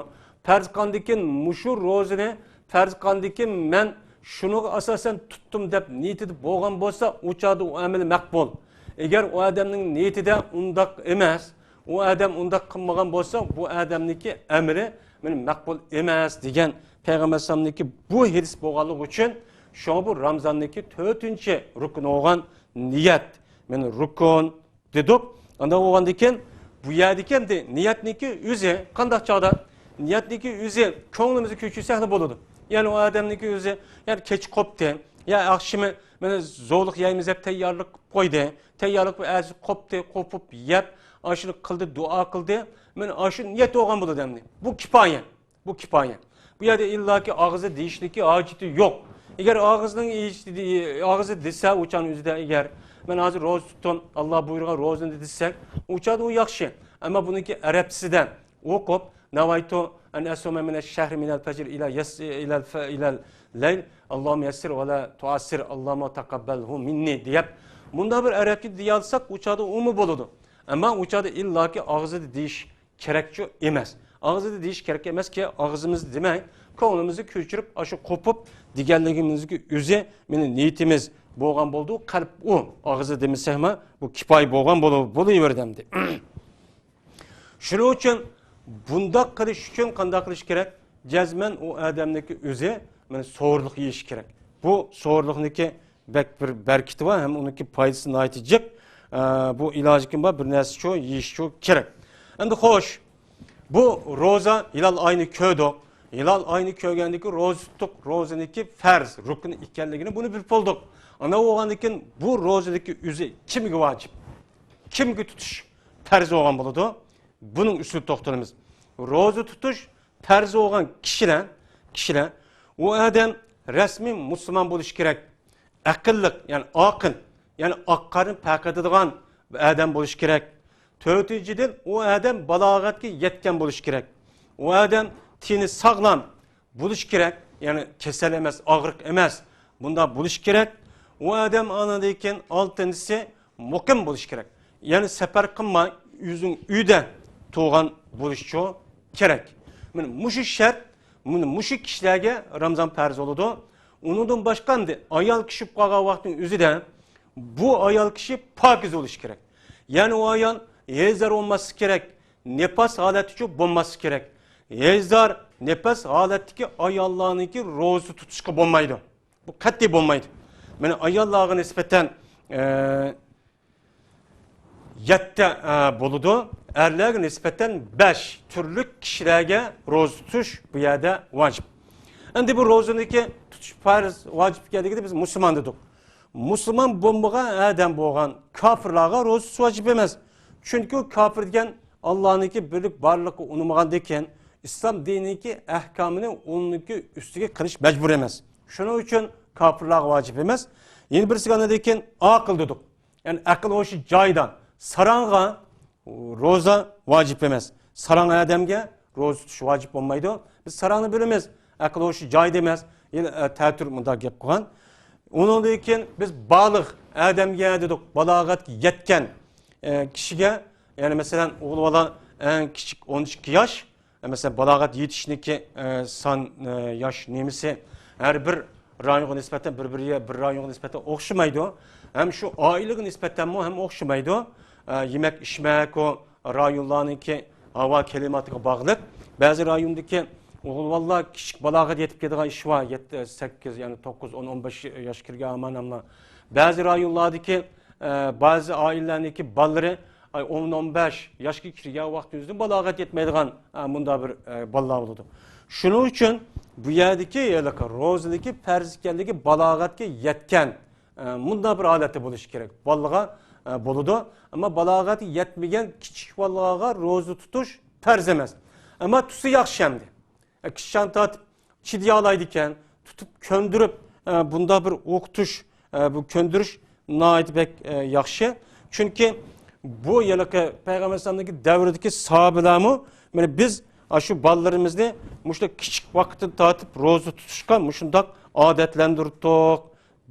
پەرز قىلغاندىن كېيىن مۇشۇ روزىنى پەرز قىلغاندىن كېيىن مەن شۇنىڭغا ئاساسەن تۇتتۇم دەپ نىيىتىدە بولغان بولسا، ئۇ چاغدا ئۇ ئەمىلى مەقبۇل. ئەگەر ئۇ ئادەمنىڭ نىيىتىدە ئۇنداق ئەمەس، ئۇ ئادەم ئۇنداق قىلمىغان بولسا، بۇ ئادەمنىڭكى ئەمىلى مانا مەقبۇل ئەمەس دېگەن پەيغەمبەر ئەلەيھىسسالامنىڭكى بۇ ھەدىس بولغانلىقى ئۈچۈن، شۇڭا بۇ رامزاننىڭكى تۆتىنچى رۇكنى بولغان نىيەت، مانا رۇكۇن دېدۇق. ئانداق بولغاندىن كېيىن بۇ يەردىكى ئەمدى نىيەتنىڭكى ئۆزى قانداق چاغدا؟ نىيەتنىڭكى ئۆزى كۆڭلىمىزگە كۆچۈرسەكلا بولىدۇ. يەنى ئۇ ئادەمنىڭكى ئۆزى، يەنى كېچە قوپتى، يا ئاخشىمى مانا زولۇق يەيمىز دەپ تەييارلىق قىلىپ قويدى. تەييارلىق بىر ئەرزى قوپتى، قوپۇپ يەپ، ئاشۇنى قىلدى، دۇئا قىلدى. مانا ئاشۇ نىيەت بولغان بولىدۇ ئەمدى. بۇ كىپايە. بۇ كىپايە. بۇ يەردە ئىللاكى ئاغزى دېيىشلىكى ھاجىتى يوق. ئەگەر ئاغزىنىڭ ئېيتىشى، ئاغزى دېسە، ئۇ چاغنىڭ ئۆزىدە ئەگەر، «مەن ھازىر روزا تۇتتۇم، ئاللا بۇيرۇغان روزىنى» دېسەك، ئۇ چاغدا ئۇ ياخشى. ئەمما بۇنىڭكى ئەرەبچىسىدە ئوقۇپ، «نەۋەيتۇ ئەن ئەسۇمە مىنەش شەھرى مىنەل پەجر ئىلە يەس-، ئىلەل فە-، ئىلەل لەيل، ئاللاھۇممە يەسسىر ۋە لا تۇئەسسىر، ئاللاھۇممە تەقەببەلھۇ مىننى» دەپ، مۇنداق بىر ئەرەبچە دېيەلسەك، ئۇ چاغدا ئۇمۇ بولىدۇ. ئەمما ئۇ چاغدا ئىللاكى ئاغزىدا دېيىش كېرەكچۇ ئەمەس. ئاغزىدا دېيىش كېرەك ئەمەسكى، ئاغزىمىزدا دېمەي، كۆڭلىمىزنى كۆچۈرۈپ، ئاشۇ قوپۇپ دېگەنلىكىمىزنىڭكى ئۆزى مېنىڭ نىيىتىمىز بولغان بولىدۇ. قەلب ئۇ. ئاغزىدا دېمىسەكمۇ، بۇ كىپايە بولغان بولۇ-، بولۇۋېرىدۇ ئەمدى. شۇنىڭ ئۈچۈن بۇنداق قىلىش ئۈچۈن قانداق قىلىش كېرەك؟ جەزمەن ئۇ ئادەمنىڭكى ئۆزى مانا سورۇنلۇق يېيىشى كېرەك. بۇ سورۇنلۇقنىڭكى بەك بىر بەرىكىتى بار ھەم ئۇنىڭكى پايدىسى ناھايىتى جىق. ئە، بۇ ئىلاجى كىم بار؟ بىر نەرسىچۇ يېيىشچۇ كېرەك. ئەمدى خوش، بۇ روزا ھىلال ئاينى كۆردۇق. ھىلال ئاينى كۆرگەندىن كېيىن روزا تۇتتۇق. روزىنىڭكى پەرز، رۇكنى ئىكەنلىكىنى بۇنى بىلىپ بولدۇق. ئانداق بولغاندىن كېيىن بۇ روزىنىڭكى ئۆزى كىمگە ۋاجىپ؟ كىمگە تۇتۇش پەرز بولغان بولىدۇ؟ بۇنىڭ ئۈستىدە توختىلىمىز. روزا تۇتۇش پەرز بولغان كىشىلەر، كىشىلەر، ئۇ ئادەم رەسمىي مۇسۇلمان بولۇشى كېرەك. ئەقىللىق، يەنى ئاقىل، يەنى ئاق قارنى پەرق ئېتىدىغان بىر ئادەم بولۇشى كېرەك. تۆتىنچىدىن، ئۇ ئادەم بالاغەتكە يەتكەن بولۇشى كېرەك. ئۇ ئادەم تېنى ساغلام بولۇشى كېرەك، يەنى كېسەل ئەمەس، ئاغرىق ئەمەس، بۇنداق بولۇشى كېرەك. ئۇ ئادەم ئاندىن كېيىن ئالتىنچىسى مۇقىم بولۇشى كېرەك. يەنى سەپەر قىلماي، ئۆزىنىڭ ئۆيىدە تۇرغان بولۇشىچۇ كېرەك. مانا مۇشۇ شەرت، مانا مۇشۇ كىشىلەرگە رامزان پەرز بولىدۇ. ئۇنىڭدىن باشقا ئەمدى ئايال كىشى بولۇپ قالغان ۋاقىتنىڭ ئۆزىدە بۇ ئايال كىشى پاكىز بولۇشى كېرەك. يەنى ئۇ ئايال ھەيزدار بولماسلىقى كېرەك، نىپاس ھالەتتىچۇ بولماسلىقى كېرەك. ھەيزدار، نىپاس ھالەتتىكى ئاياللارنىڭكى روزا تۇتۇشقا بولمايدۇ. بۇ قەتئىي بولمايدۇ. مانا ئاياللارغا نىسبەتەن، ئە، يەتتە، ئە، بولىدۇ. ئەرلەرگە نىسبەتەن بەش تۈرلۈك كىشىلەرگە روزا تۇتۇش بۇ يەردە ۋاجىپ. ئەمدى بۇ روزىنىڭكى تۇتۇش پەرز، ۋاجىپ ئىكەنلىكىنى بىز مۇسۇلمان دېدۇق. مۇسۇلمان بولمىغان ئادەم بولغان كاپىرلارغا روزا تۇتۇش ۋاجىپ ئەمەس. چۈنكى ئۇ كاپىر دېگەن ئاللانىڭكى بىرلىك بارلىقىنى ئۇنىمىغاندىن كېيىن، ئىسلام دىنىنىڭكى ئەھكامىنى ئۇنىڭكى ئۈستىگە قىلىش مەجبۇر ئەمەس. شۇنىڭ ئۈچۈن كاپىرلارغا ۋاجىپ ئەمەس. يەنە بىرسىگە ئاندىن كېيىن ئاقىل دېدۇق. يەنى ئەقىل ھوشى جايىدا، ساراڭغا روزا ۋاجىپ ئەمەس. ساراڭ ئادەمگە روزا تۇتۇش ۋاجىپ بولمايدۇ. بىز ساراڭنى بىلىمىز. ئەقىل ھوشى جايىدا ئەمەس. يەنە، ئە، تەتۈر مۇنداق گەپ قىلغان. ئۇنىڭدىن كېيىن بىز بالىغ ئادەمگە دېدۇق. بالاغەتكە يەتكەن، ئە، كىشىگە، يەنى مەسىلەن، ئوغۇل بالا ئەڭ كىچىك ئون ئىككى ياش، مەسىلەن، بالاغەت يېتىشنىكى، ئە، سان، ئە، ياش نېمىسى ھەر بىر رايونغا نىسبەتەن بىر-بىرىگە، بىر رايونغا نىسبەتەن ئوخشىمايدۇ. ھەم شۇ ئائىلىگە نىسبەتەنمۇ ھەم ئوخشىمايدۇ. ئە، يېمەك ئىچمەك، ئۇ رايونلارنىڭكى ھاۋا كىلىماتىغا باغلىق. بەزى رايوندىكى ئوغۇل بالىلار كىچىك بالاغەت يېتىپ كېتىدىغان ئىش بار. يەتتە، سەككىز، يەنى توققۇز، ئون، ئون بەش ياش كىرگەن ئامان ئامما. بەزى رايونلاردىكى، ئە، بەزى ئائىلىلەرنىڭكى بالىلىرى ئاي، ئون، ئون بەش ياشقا كىرگەن ۋاقتىمىزدا بالاغەت يەتمەيدىغان، ئە، مۇنداق بىر، ئە، بالىلار بولىدۇ. شۇنىڭ ئۈچۈن بۇ يەردىكى ھېلىقى روزىدىكى پەرز ئىكەنلىكى بالاغەتكە يەتكەن، ئە، مۇنداق بىر ھالەتتە بولۇشى كېرەك. بالىغا، ئە، بولىدۇ. ئەمما بالاغەتكە يەتمىگەن كىچىك بالىلارغا روزا تۇتۇش پەرز ئەمەس. ئەمما تۇتسا ياخشى ئەمدى. ئە، كىچىك چاغدىن تارتىپ چىدىيالايدىكەن، تۇتۇپ كۆندۈرۈپ، ئە، بۇنداق بىر ئوقۇتۇش، ئە، بۇ كۆندۈرۈش ناھايىتى بەك، ئە، ياخشى. چۈنكى بۇ ھېلىقى پەيغەمبەر ئەلەيھىسسالامنىڭكى دەۋرىدىكى ساھابىلەرمۇ، مانا، بىز ئاشۇ بالىلىرىمىزنى مۇشۇنداق كىچىك ۋاقىتتىن تارتىپ روزا تۇتۇشقا مۇشۇنداق ئادەتلەندۈرتتۇق.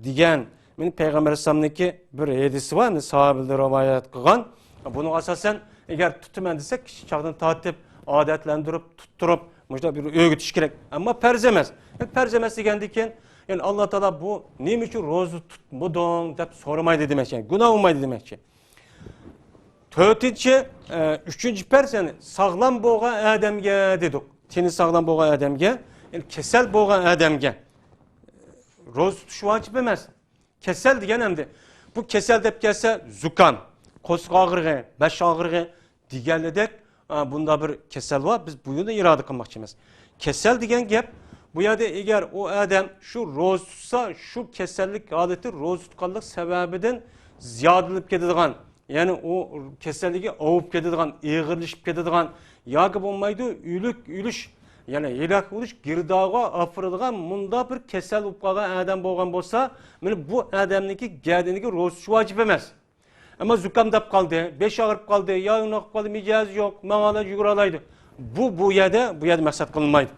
دېگەن، مانا، پەيغەمبەر ئەلەيھىسسالامنىڭكى بىر ھەدىسى بار، مانا، ساھابىلەر رىۋايەت قىلغان. بۇنىڭغا ئاساسەن، ئەگەر تۇتىمەن دېسەك، كىچىك چاغدىن تارتىپ، ئادەتلەندۈرۈپ، تۇتتۇرۇپ، مۇشۇنداق بىر ئۆگىتىش كېرەك. ئەمما پەرز ئەمەس. پەرز ئەمەس دېگەندىن كېيىن، يەنى ئاللا تائالا بۇ نېمە ئۈچۈن روزا تۇتمىدىڭ دەپ سورىمايدۇ دېمەكچى، يەنى گۇناھ بولمايدۇ دېمەكچى. تۆتىنچى، ئە، ئۈچىنچى پەرز، يەنى ساغلام بولغان ئادەمگە دېدۇق. تېنى ساغلام بولغان ئادەمگە، يەنى كېسەل بولغان ئادەمگە روزا تۇتۇش ۋاجىپ ئەمەس. كېسەل دېگەن ئەمدى، بۇ كېسەل دەپ كەلسە، زۇكام، قورساق ئاغرىقى، باش ئاغرىقى دېگەنلىدەك، ئا، بۇنداق بىر كېسەل بار. بىز بۇنى ئىرادە قىلماقچى ئەمەس. كېسەل دېگەن گەپ، بۇ يەردە ئەگەر ئۇ ئادەم شۇ روزا تۇتسا، شۇ كېسەللىك ھالىتى روزا تۇتقانلىق سەۋەبىدىن زىيادىلىنىپ كېتىدىغان، يەنى ئۇ كېسەللىكى ئاۋۇپ كېتىدىغان، ئېغىرلىشىپ كېتىدىغان ياكى بولمايدۇ، ئۆلۈك، ئۆلۈش، يەنى ھېلاك بولۇش گىردابىغا ئاپىرىدىغان مۇنداق بىر كېسەل بولۇپ قالغان ئادەم بولغان بولسا، مانا بۇ ئادەمنىڭكى گەدىنىگە روزا تۇتۇش ۋاجىپ ئەمەس. ئەمما زۇكام دەپ قالدى، بېشى ئاغرىپ قالدى، يا ئۇنداق قىلىپ قالدى، مىجەزى يوق، ماڭالايدۇ، يۈگۈرەلەيدۇ. بۇ، بۇ يەردە، بۇ يەردە مەقسەت قىلىنمايدۇ.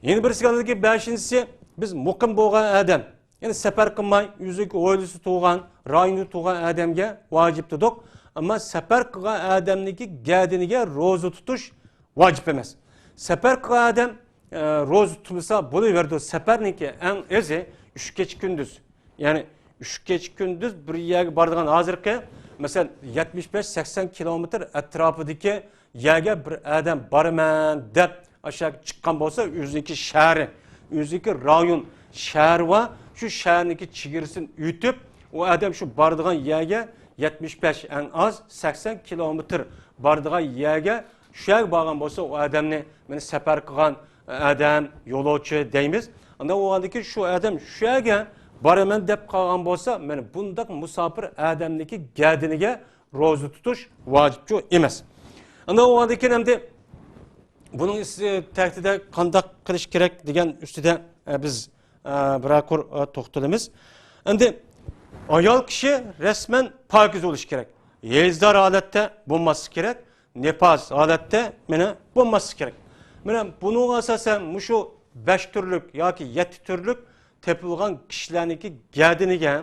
يەنە بىرسى، بەشىنچىسى، بىز مۇقىم بولغان ئادەم، يەنى سەپەر قىلماي، ئۆزىنىڭكى ھويلىسى تۇغان، رايونىدا تۇغان ئادەمگە ۋاجىپ دېدۇق. ئەمما سەپەر قىلغان ئادەمنىڭكى گەدىنىگە روزا تۇتۇش ۋاجىپ ئەمەس. سەپەر قىلغان ئادەم، ئە، روزا تۇتمىسا بولۇۋېرىدۇ. سەپەرنىڭكى ئەڭ ئېزى ئۈچ كېچە كۈندۈز. يەنى ئۈچ كېچە كۈندۈز بىر يەرگە بارىدىغان، ھازىرقى، مەسىلەن، يەتمىش بەش سەكسەن كىلومېتىر ئەتراپىدىكى يەرگە بىر ئادەم بارىمەن دەپ ئاشۇ يەرگە چىققان بولسا، ئۆزىنىڭكى شەھىرى، ئۆزىنىڭكى رايون، شەھىرى بار، شۇ شەھەرنىڭكى چېگرىسىنى ئۆتۈپ، ئۇ ئادەم شۇ بارىدىغان يەرگە يەتمىش بەش، ئەڭ ئاز سەكسەن كىلومېتىر بارىدىغان يەرگە، شۇ يەرگە بارغان بولسا، ئۇ ئادەمنى، مانا، سەپەر قىلغان ئادەم، يولۇچى دەيمىز. ئانداق بولغاندىن كېيىن شۇ ئادەم شۇ يەرگە بارىمەن دەپ قالغان بولسا، مانا بۇنداق مۇساپىر ئادەمنىڭكى گەدىنىگە روزا تۇتۇش ۋاجىپچۇ ئەمەس. ئانداق بولغاندىن كېيىن ئەمدى بۇنىڭ ئۈستى تەھتىدە قانداق قىلىش كېرەك دېگەن ئۈستىدە، ئە، بىز، ئە، بىرەر قۇر، ئە، توختىلىمىز. ئەمدى ئايال كىشى رەسمەن پاكىز بولۇشى كېرەك. ھەيزدار ھالەتتە بولماسلىقى كېرەك. نىپاس ھالەتتە مانا بولماسلىقى كېرەك. مانا بۇنىڭغا ئاساسەن مۇشۇ بەش تۈرلۈك ياكى يەتتە تۈرلۈك تېپىلغان كىشىلەرنىڭكى گەدىنىگە،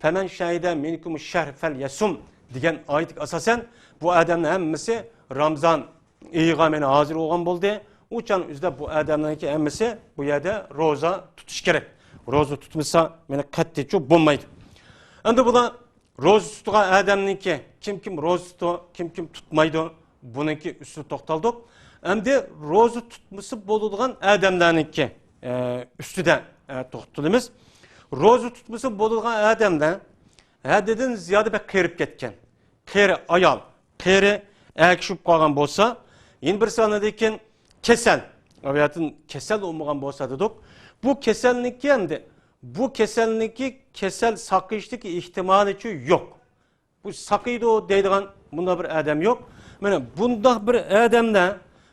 فەمەن شەھىدە مىنكۇم شەھر فەل يەسۇم دېگەن ئايەتكە ئاساسەن، بۇ ئادەمنىڭ ھەممىسى رامزان ئېيىغا مانا ھازىر بولغان بولدى. ئۇ چاغنىڭ ئۆزىدە بۇ ئادەمنىڭكى ھەممىسى بۇ يەردە روزا تۇتۇشى كېرەك. روزا تۇتمىسا مانا قەتئىيچۇ بولمايدۇ. ئەمدى بۇلار روزا تۇتىدىغان ئادەمنىڭكى، كىم كىم روزا تۇتىدۇ، كىم كىم تۇتمايدۇ، بۇنىڭكى ئۈستىدە توختالدۇق. ئەمدى روزا تۇتمىسا بولىدىغان ئادەملەرنىڭكى، ئە، ئۈستىدە، ئە، توختىلىمىز. روزا تۇتمىسا بولىدىغان ئادەملەر ھەددىدىن زىيادە بەك قېرىپ كەتكەن. قېرى ئايال، قېرى ئەر كىشى بولۇپ قالغان بولسا، يەنە بىرسى ئاندىن كېيىن كېسەل، ئاۋۋالدىن كېسەل بولمىغان بولسا دېدۇق. بۇ كېسەلنىڭكى ئەمدى بۇ كېسەلنىڭكى كېسەل ساقىيىشلىك ئېھتىمالىچۇ يوق. بۇ ساقىيىدۇ دەيدىغان مۇنداق بىر ئادەم يوق. مانا بۇنداق بىر ئادەمدە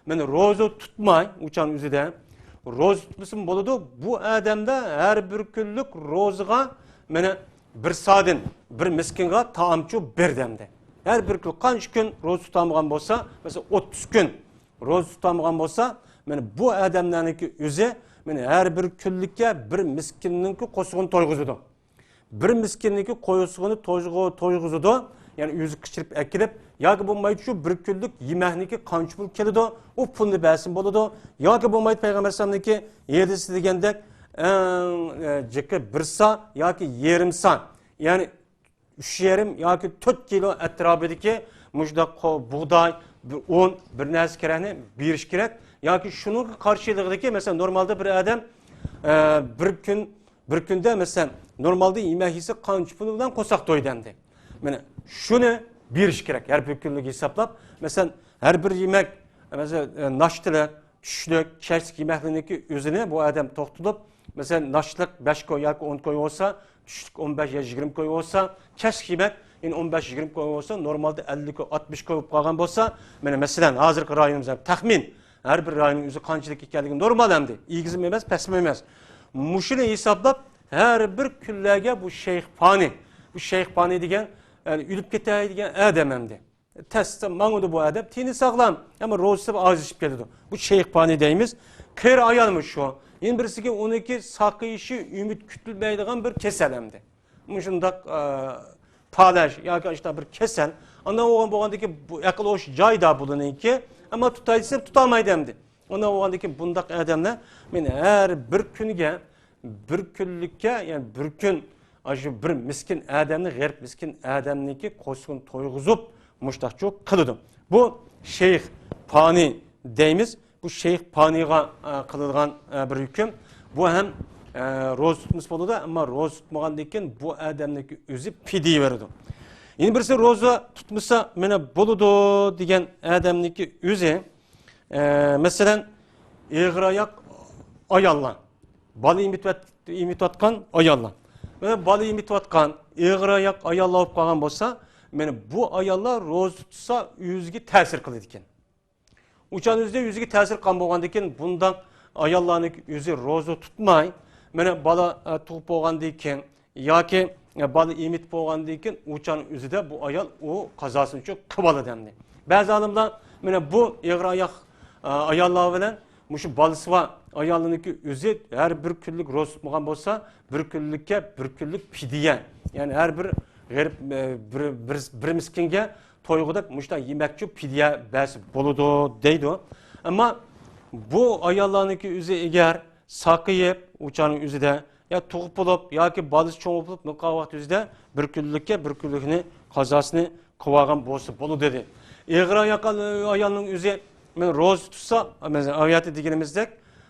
مانا روزا تۇتماي، ئۇ چاغنىڭ ئۆزىدە روزا تۇتمىسىمۇ بولىدۇ. بۇ ئادەمدە ھەر بىر كۈنلۈك روزىغا مانا بىر سادىن بىر مىسكىنغا تائامچۇ بېرىدۇ ئەمدى. ھەر بىر كۈن قانچە كۈن روزا تۇتالمىغان بولسا، مەسىلەن، ئوتتۇز كۈن روزا تۇتالمىغان بولسا، مانا بۇ ئادەملەرنىڭكى ئۆزى، مانا ھەر بىر كۈنلۈككە بىر مىسكىننىڭكى قورسىقىنى تويغۇزىدۇ. بىر مىسكىننىڭكى قورسىقىنى تويغۇ-، تويغۇزىدۇ، يەنى ئۆزى قىچىرىپ ئەكىرىپ، ياكى بولمايدۇ شۇ بىر كۈنلۈك يېمەكنىڭكى قانچە پۇل كېلىدۇ، ئۇ پۇلنى بەرسىمۇ بولىدۇ، ياكى بولمايدۇ پەيغەمبەر ئەلەيھىسسالامنىڭكى ھەدىسى دېگەندەك، ئەڭ، ئە، جىقى بىر سا ياكى يېرىم سا، يەنى ئۈچ يېرىم ياكى تۆت كىلو ئەتراپىدىكى مۇشۇنداق قو-، بۇغداي، بىر ئۇن، بىر نەرسە كېرەكنى بېرىش كېرەك. ياكى شۇنىڭغا قارشىلىقىدىكى، مەسىلەن، نورمالدا بىر ئادەم، ئە، بىر كۈن، بىر كۈندە، مەسىلەن، نورمالدا يېمەك يېسە قانچە پۇل بىلەن قورساق تويىدۇ ئەمدى؟ مانا شۇنى بېرىش كېرەك، ھەر بىر كۈنلۈك ھېسابلاپ. مەسىلەن، ھەر بىر يېمەك، مەسىلەن، ئە، ناشتىلىق، چۈشلۈك، كەچلىك يېمەكلىكنىڭكى ئۆزىنى بۇ ئادەم توختىتىپ، مەسىلەن، ناشتىلىق بەش كوي ياكى ئون كوي بولسا، چۈشلۈك ئون بەش يا يىگىرمە كوي بولسا، كەچلىك يېمەك يەنە ئون بەش يىگىرمە كوي بولسا، نورمالدا ئەللىك كوي، ئاتمىش كوي بولۇپ قالغان بولسا، مانا مەسىلەن، ھازىرقى رايونىمىز ھەم تەخمىن، ھەر بىر رايوننىڭ ئۆزى قانچىلىك ئىكەنلىكى نورمال ئەمدى. ئېگىزمۇ ئەمەس، پەسمۇ ئەمەس. مۇشۇنى ھېسابلاپ، ھەر بىر كۈنلەرگە بۇ شەيخ پانى، بۇ شەيخ پانى دېگەن، يەنى ئۆلۈپ كېتەي دېگەن ئادەم ئەمدى. تەستە ماڭىدۇ بۇ ئادەم، تېنى ساغلام، ئەمما روزىسى ئازىشىپ كېتىدۇ. بۇ شەيخ پانى دەيمىز. قېرى ئايالمۇ شۇ. يەنە بىرسىگە ئۇنىڭكى ساقىيىشى ئۈمىد كۈتۈلمەيدىغان بىر كېسەل ئەمدى. مۇشۇنداق، ئە، پالەچ ياكى ئاشۇنداق بىر كېسەل. ئانداق بولغان، بولغاندىكى بۇ ئەقىل ھوش جايىدا بۇلىنىڭكى. ئەمما تۇتاي دېسە تۇتالمايدۇ ئەمدى. ئانداق بولغاندىكى بۇنداق ئادەملەر، مەن ھەر بىر كۈنگە بىر كۈنلۈككە، يەنى بىر كۈن، ئاشۇ بىر مىسكىن ئادەمنى، غېرىب مىسكىن ئادەمنىڭكى قورسىقىنى تويغۇزۇپ، مۇشتاقچۇ قىلىدۇ. بۇ شەيخ پانى دەيمىز. بۇ شەيخ پانىغا، ئە، قىلىدىغان، ئە، بىر ھۆكۈم. بۇ ھەم، ئە، روزا تۇتمىسا بولىدۇ، ئەمما روزا تۇتمىغاندىن كېيىن بۇ ئادەمنىڭكى ئۆزى پىدىيە بېرىدۇ. يەنە بىرسى، روزا تۇتمىسا مانا بولىدۇ دېگەن ئادەمنىڭكى ئۆزى، ئە، مەسىلەن، ئېغىر ئاياق ئاياللار، بالا ئېمىتىۋەت-، ئېمىتىۋاتقان ئاياللار. مانا بالا ئېمىتىۋاتقان ئېغىر ئاياق ئاياللار بولۇپ قالغان بولسا، مانا بۇ ئاياللار روزا تۇتسا ئۆزىگە تەسىر قىلىدىكەن. ئۇ چاغنىڭ ئۆزىدە ئۆزىگە تەسىر قىلغان بولغاندىن كېيىن، بۇنداق ئاياللارنىڭ ئۆزى روزا تۇتماي، مانا بالا، ئە، تۇغۇپ بولغاندىن كېيىن ياكى، ئە، بالا ئېمىتىپ بولغاندىن كېيىن، ئۇ چاغنىڭ ئۆزىدە بۇ ئايال ئۇ قازاسىنى شۇ قىلىۋالىدۇ ئەمدى. بەزى ئالىملار مانا بۇ ئېغىر ئاياق، ئە، ئاياللار بىلەن مۇشۇ بالىسى بار ئايالنىڭكى ئۆزى ھەر بىر كۈنلۈك روزا تۇتمىغان بولسا، بىر كۈنلۈككە بىر كۈنلۈك پىدىيە، يەنى ھەر بىر غېرىب، ئە، بىر، بىر، بىر مىسكىنگە تويغۇدەك مۇشۇنداق يېمەكچۇ پىدىيە بەرسە بولىدۇ دەيدۇ. ئەمما بۇ ئاياللارنىڭكى ئۆزى ئەگەر ساقىيىپ، ئۇ چاغنىڭ ئۆزىدە يا تۇغۇپ بولۇپ ياكى بالىسى چوڭ بولۇپ، مۇقا ۋاقىت ئۆزىدە بىر كۈنلۈككە بىر كۈنلۈكنى قازاسىنى قىلىۋالغان بولسا بولىدۇ دېدى. ئېغىر ئاياق ئايالنىڭ ئۆزى، مانا روزا تۇتسا، مەسىلەن، ئاۋىياتى دېگىنىمىزدەك،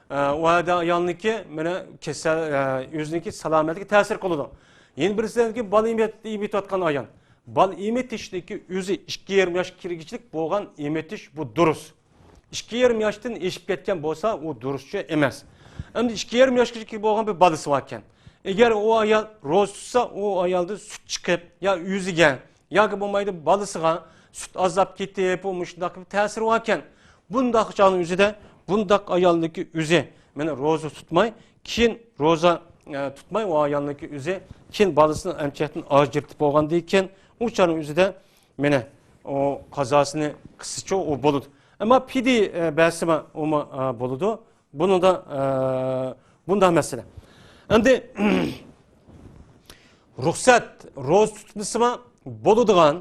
ئە، ئۇ ئايالنىڭكى مانا كېسەل، ئە، ئۆزىنىڭكى سالامەتلىكىگە تەسىر قىلىدۇ. يەنە بىرسىدىن كېيىن بالا ئېمىت-، ئېمىتىۋاتقان ئايال. بالا ئېمىتىشنىڭكى ئۆزى ئىككى يېرىم ياشقا كىرگۈچىلىك بولغان ئېمىتىش، بۇ دۇرۇس. ئىككى يېرىم ياشتىن ئېشىپ كەتكەن بولسا، ئۇ دۇرۇسچۇ ئەمەس. ئەمدى ئىككى يېرىم ياشقىچە بولغان بىر بالىسى باركەن. ئەگەر ئۇ ئايال روزا تۇتسا، ئۇ ئايالدىن سۈت چىقىپ، يا ئۆزىگە، ياكى بولمايدۇ بالىسىغا سۈت ئازلاپ كېتىپ، ئۇ مۇشۇنداق بىر تەسىرى باركەن. بۇنداق چاغنىڭ ئۆزىدە، بۇنداق ئايالنىڭكى ئۆزى، مانا روزا تۇتماي، كېيىن روزا، ئە، تۇتماي، ئۇ ئايالنىڭكى ئۆزى كېيىن بالىسىنى ئەمچەكتىن ئاجرىتىپ بولغاندىن كېيىن، ئۇ چاغنىڭ ئۆزىدە مانا ئۇ قازاسىنى قىلسىچۇ ئۇ بولىدۇ. ئەمما پىدىيە، ئە، بەرسىمۇ ئۇمۇ، ئە، بولىدۇ. بۇنىڭدا، ئە، بۇنداق مەسىلە. ئەمدى رۇخسەت، روزا تۇتمىسىمۇ بولىدىغان،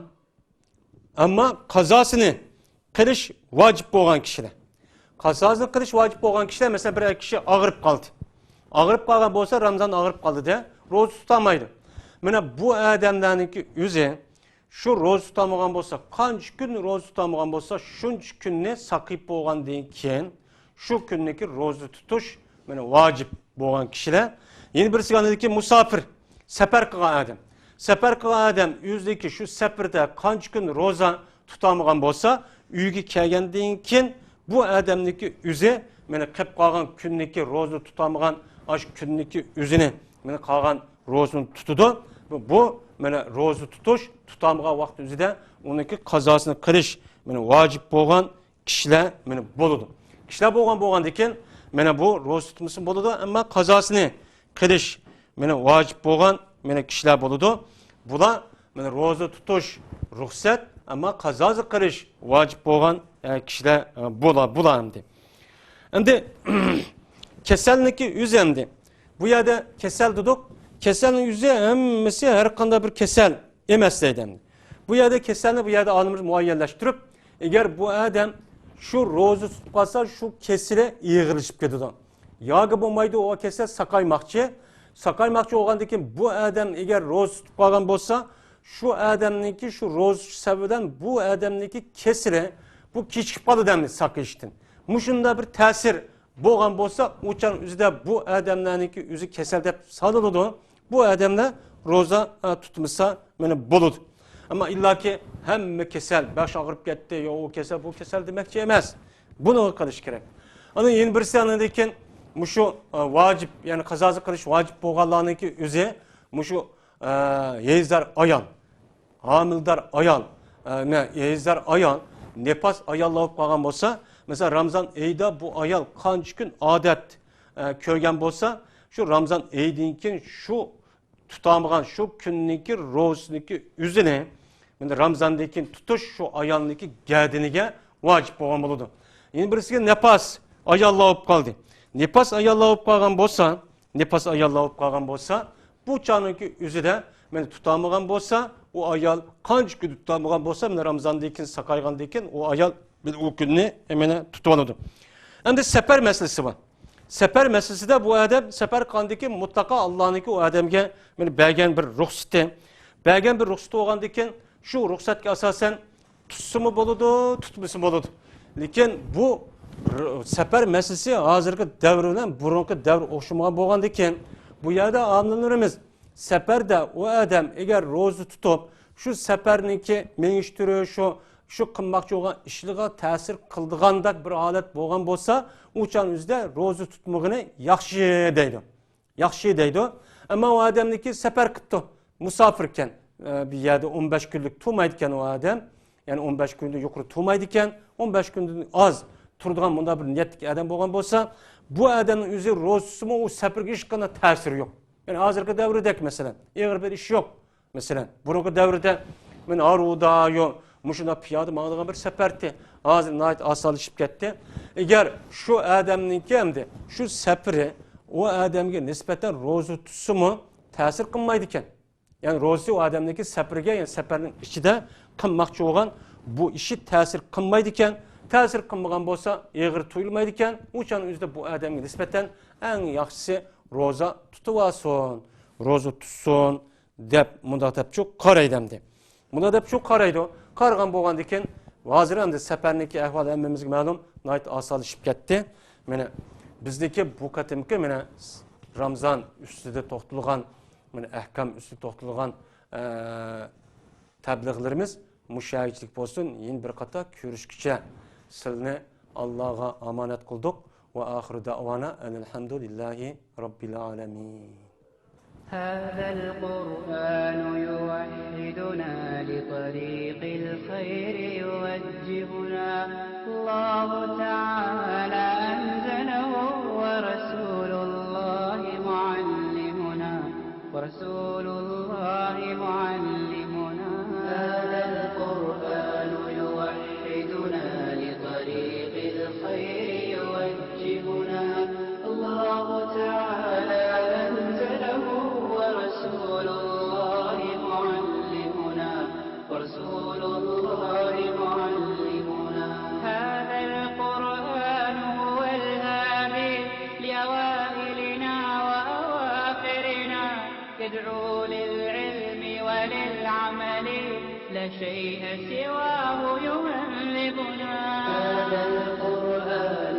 ئەمما قازاسىنى قىلىش ۋاجىپ بولغان كىشىلەر. قازاسىنى قىلىش ۋاجىپ بولغان كىشىلەر، مەسىلەن، بىر كىشى ئاغرىپ قالدى. ئاغرىپ قالغان بولسا، رامزان ئاغرىپ قالدى دە، روزا تۇتالمايدۇ. مانا بۇ ئادەملەرنىڭكى ئۆزى شۇ روزا تۇتالمىغان بولسا، قانچە كۈن روزا تۇتالمىغان بولسا، شۇنچە كۈننى ساقىيىپ بولغاندىن كېيىن، شۇ كۈننىكى روزا تۇتۇش، مانا، ۋاجىپ بولغان كىشىلەر. يەنە بىرسى ئاندىكى مۇساپىر، سەپەر قىلغان ئادەم. سەپەر قىلغان ئادەم ئۆزىدىكى شۇ سەپەردە قانچە كۈن روزا تۇتالمىغان بولسا، ئۆيگە كەلگەندىن كېيىن بۇ ئادەمنىڭكى ئۆزى، مانا، قېلىپ قالغان كۈننىكى روزا تۇتالمىغان، ئاشۇ كۈننىكى ئۆزىنى، مانا، قالغان روزىنى تۇتىدۇ. بۇ، بۇ، مانا، روزا تۇتۇش، تۇتالمىغان ۋاقىت ئۆزىدە ئۇنىڭكى قازاسىنى قىلىش، مانا، ۋاجىپ بولغان كىشىلەر مانا بولىدۇ. كىشىلەر بولغان، بولغاندىكىن، مانا بۇ روزا تۇتمىسىمۇ بولىدۇ، ئەمما قازاسىنى قىلىش مانا ۋاجىپ بولغان مانا كىشىلەر بولىدۇ. بۇلار مانا روزا تۇتۇش رۇخسەت، ئەمما قازاسى قىلىش ۋاجىپ بولغان، ئە، كىشىلەر، ئە، بولا-، بولا ئەمدى. ئەمدى كېسەلنىڭكى ئۆزى ئەمدى. بۇ يەردە كېسەل دېدۇق. كېسەلنىڭ ئۆزى ھەممىسى ھەر قانداق بىر كېسەل ئەمەس دەيدۇ ئەمدى. بۇ يەردە كېسەلنى بۇ يەردە ئالىملار مۇئەييەنلەشتۈرۈپ، ئەگەر بۇ ئادەم شۇ روزا تۇتۇپ قالسا، شۇ كېسىلى ئېغىرلىشىپ كېتىدۇ. ياكى بولمايدۇ، ئۇ كېسەل ساقايماقچى. ساقايماقچى بولغاندىن كېيىن بۇ ئادەم ئەگەر روزا تۇتۇپ قالغان بولسا، شۇ ئادەمنىڭكى شۇ روزا سەۋەبىدىن بۇ ئادەمنىڭكى كېسىلى بۇ كېچىكىپ قالىدۇ ئەمدى ساقىيىشتىن. مۇشۇنداق بىر تەسىر بولغان بولسا، ئۇ چاغ ئۆزىدە بۇ ئادەملەرنىڭكى ئۆزى كېسەل دەپ سانىلىدۇ. بۇ ئادەملەر روزا، ئە، تۇتمىسا، مانا، بولىدۇ. ئەمما ئىللاكى ھەممە كېسەل، باش ئاغرىپ كەتتى، يو، ئۇ كېسەل، بۇ كېسەل دېمەكچى ئەمەس. بۇنى قىلىش كېرەك. ئاندىن يەنە بىرسى، ئاندىن كېيىن مۇشۇ، ئە، ۋاجىپ، يەنى قازاسى قىلىش ۋاجىپ بولغانلارنىڭكى ئۆزى مۇشۇ، ئە، ھەيزدار ئايال، ھامىلىدار ئايال، ئە، نە، ھەيزدار ئايال، نىپاس ئاياللار بولۇپ قالغان بولسا، مەسىلەن، رامزان ئېيىدا بۇ ئايال قانچە كۈن ئادەت، ئە، كۆرگەن بولسا، شۇ رامزان ئېيىدىن كېيىن شۇ تۇتالمىغان شۇ كۈننىڭكى روزىسىنىڭكى ئۆزىنى، مانا، رامزاندىن كېيىن تۇتۇش شۇ ئايالنىڭكى گەدىنىگە ۋاجىپ بولغان بولىدۇ. يەنە بىرسىگە نىپاس ئاياللار بولۇپ قالدى. نىپاس ئاياللار بولۇپ قالغان بولسا، نىپاس ئاياللار بولۇپ قالغان بولسا، بۇ چاغنىڭكى ئۆزىدە، مانا، تۇتالمىغان بولسا، ئۇ ئايال قانچە كۈن تۇتالمىغان بولسا، مانا، رامزاندىن كېيىن، ساقايغاندىن كېيىن ئۇ ئايال، مانا، ئۇ كۈننى، مانا، تۇتۇۋالىدۇ. ئەمدى سەپەر مەسىلىسى بار. سەپەر مەسىلىسىدە بۇ ئادەم سەپەر قىلغاندىن كېيىن مۇتلەقا ئاللانىڭكى ئۇ ئادەمگە، مانا، بەرگەن بىر رۇخسىتى، بەرگەن بىر رۇخسىتى بولغاندىن كېيىن، شۇ رۇخسەتكە ئاساسەن تۇتسىمۇ بولىدۇ، تۇتمىسىمۇ بولىدۇ. لېكىن بۇ ر-، سەپەر مەسىلىسى ھازىرقى دەۋر بىلەن بۇرۇنقى دەۋر ئوخشىمىغان بولغاندىن كېيىن، بۇ يەردە ئالىملىرىمىز سەپەردە ئۇ ئادەم ئەگەر روزا تۇتۇپ، شۇ سەپەرنىڭكى مېڭىشتۈرۈش، شۇ، شۇ قىلماقچى بولغان ئىشلىرىغا تەسىر قىلىدىغاندەك بىر ھالەت بولغان بولسا، ئۇ چاغنىڭ ئۆزىدە روزا تۇتمىغىنى ياخشى دەيدۇ. ياخشى دەيدۇ. ئەمما ئۇ ئادەمنىڭكى سەپەر قىپتۇ. مۇساپىركەن. ئە، بىر يەردە ئون بەش كۈنلۈك تۇرمايدىكەن ئۇ ئادەم. يەنى ئون بەش كۈندىن يۇقىرى تۇرمايدىكەن. ئون بەش كۈندىن ئاز تۇرىدىغان مۇنداق بىر نىيەتتىكى ئادەم بولغان بولسا، بۇ ئادەمنىڭ ئۆزى روزىسىمۇ ئۇ سەپەرگە ھېچقانداق تەسىرى يوق. يەنى ھازىرقى دەۋردەك مەسىلەن، ئېغىر بىر ئىش يوق. مەسىلەن، بۇرۇنقى دەۋردە مەن ھارۇدا يو-، مۇشۇنداق پىيادە ماڭىدىغان بىر سەپەرتى. ھازىر ناھايىتى ئاسانلىشىپ كەتتى. ئەگەر شۇ ئادەمنىڭكى ئەمدى شۇ سەپىرى ئۇ ئادەمگە نىسبەتەن روزا تۇتسىمۇ تەسىر قىلمايدىكەن. يەنى روزىسى ئۇ ئادەمنىڭكى سەپىرىگە، يەنى سەپەرنىڭ ئىچىدە قىلماقچى بولغان بۇ ئىشى تەسىر قىلمايدىكەن. تەسىر قىلمىغان بولسا ئېغىر تۇيۇلمايدىكەن. ئۇ چاغنىڭ ئۆزىدە بۇ ئادەمگە نىسبەتەن ئەڭ ياخشىسى روزا تۇتۇۋالسۇن، روزا تۇتسۇن. دەپ مۇنداق دەپچۇ قارايدۇ ئەمدى. مۇنداق دەپچۇ قارايدۇ. قارىغان بولغاندىكىن، ھازىر ئەمدى سەپەرنىڭكى ئەھۋالى ھەممىمىزگە مەلۇم، ناھايىتى ئاسانلىشىپ كەتتى. مانا بىزدىكى بۇ قېتىمقى مانا رامزان ئۈستىدە توختىلىدىغان، مانا ئەھكام ئۈستىدە توختىلىدىغان، ئە، تەبلىغلىرىمىز مۇشۇ يەرگىچىلىك بولسۇن. يەنە بىر قېتىم كۆرۈشكىچە سىلىنى ئاللاغا ئامانەت قىلدۇق. ۋە ئاخىرۇ دەئۋانا ئەنىل ھەمدۇلىللاھى رەببىل ئالەمىن. هذا القرآن يوحدنا لطريق الخير يوجهنا. الله تعالى أنزله ورسول الله معلمنا، ورسول الله معلمنا. هذا القرآن يوحدنا لطريق الخير يوجهنا. الله تعالى أنزله ورسول الله معلمنا، ورسول الله معلمنا. هذا القرآن هو الهادي لأوائلنا وأواخرنا، يدعو للعلم وللعمل، لا شيء سواه يهذبنا. هذا القرآن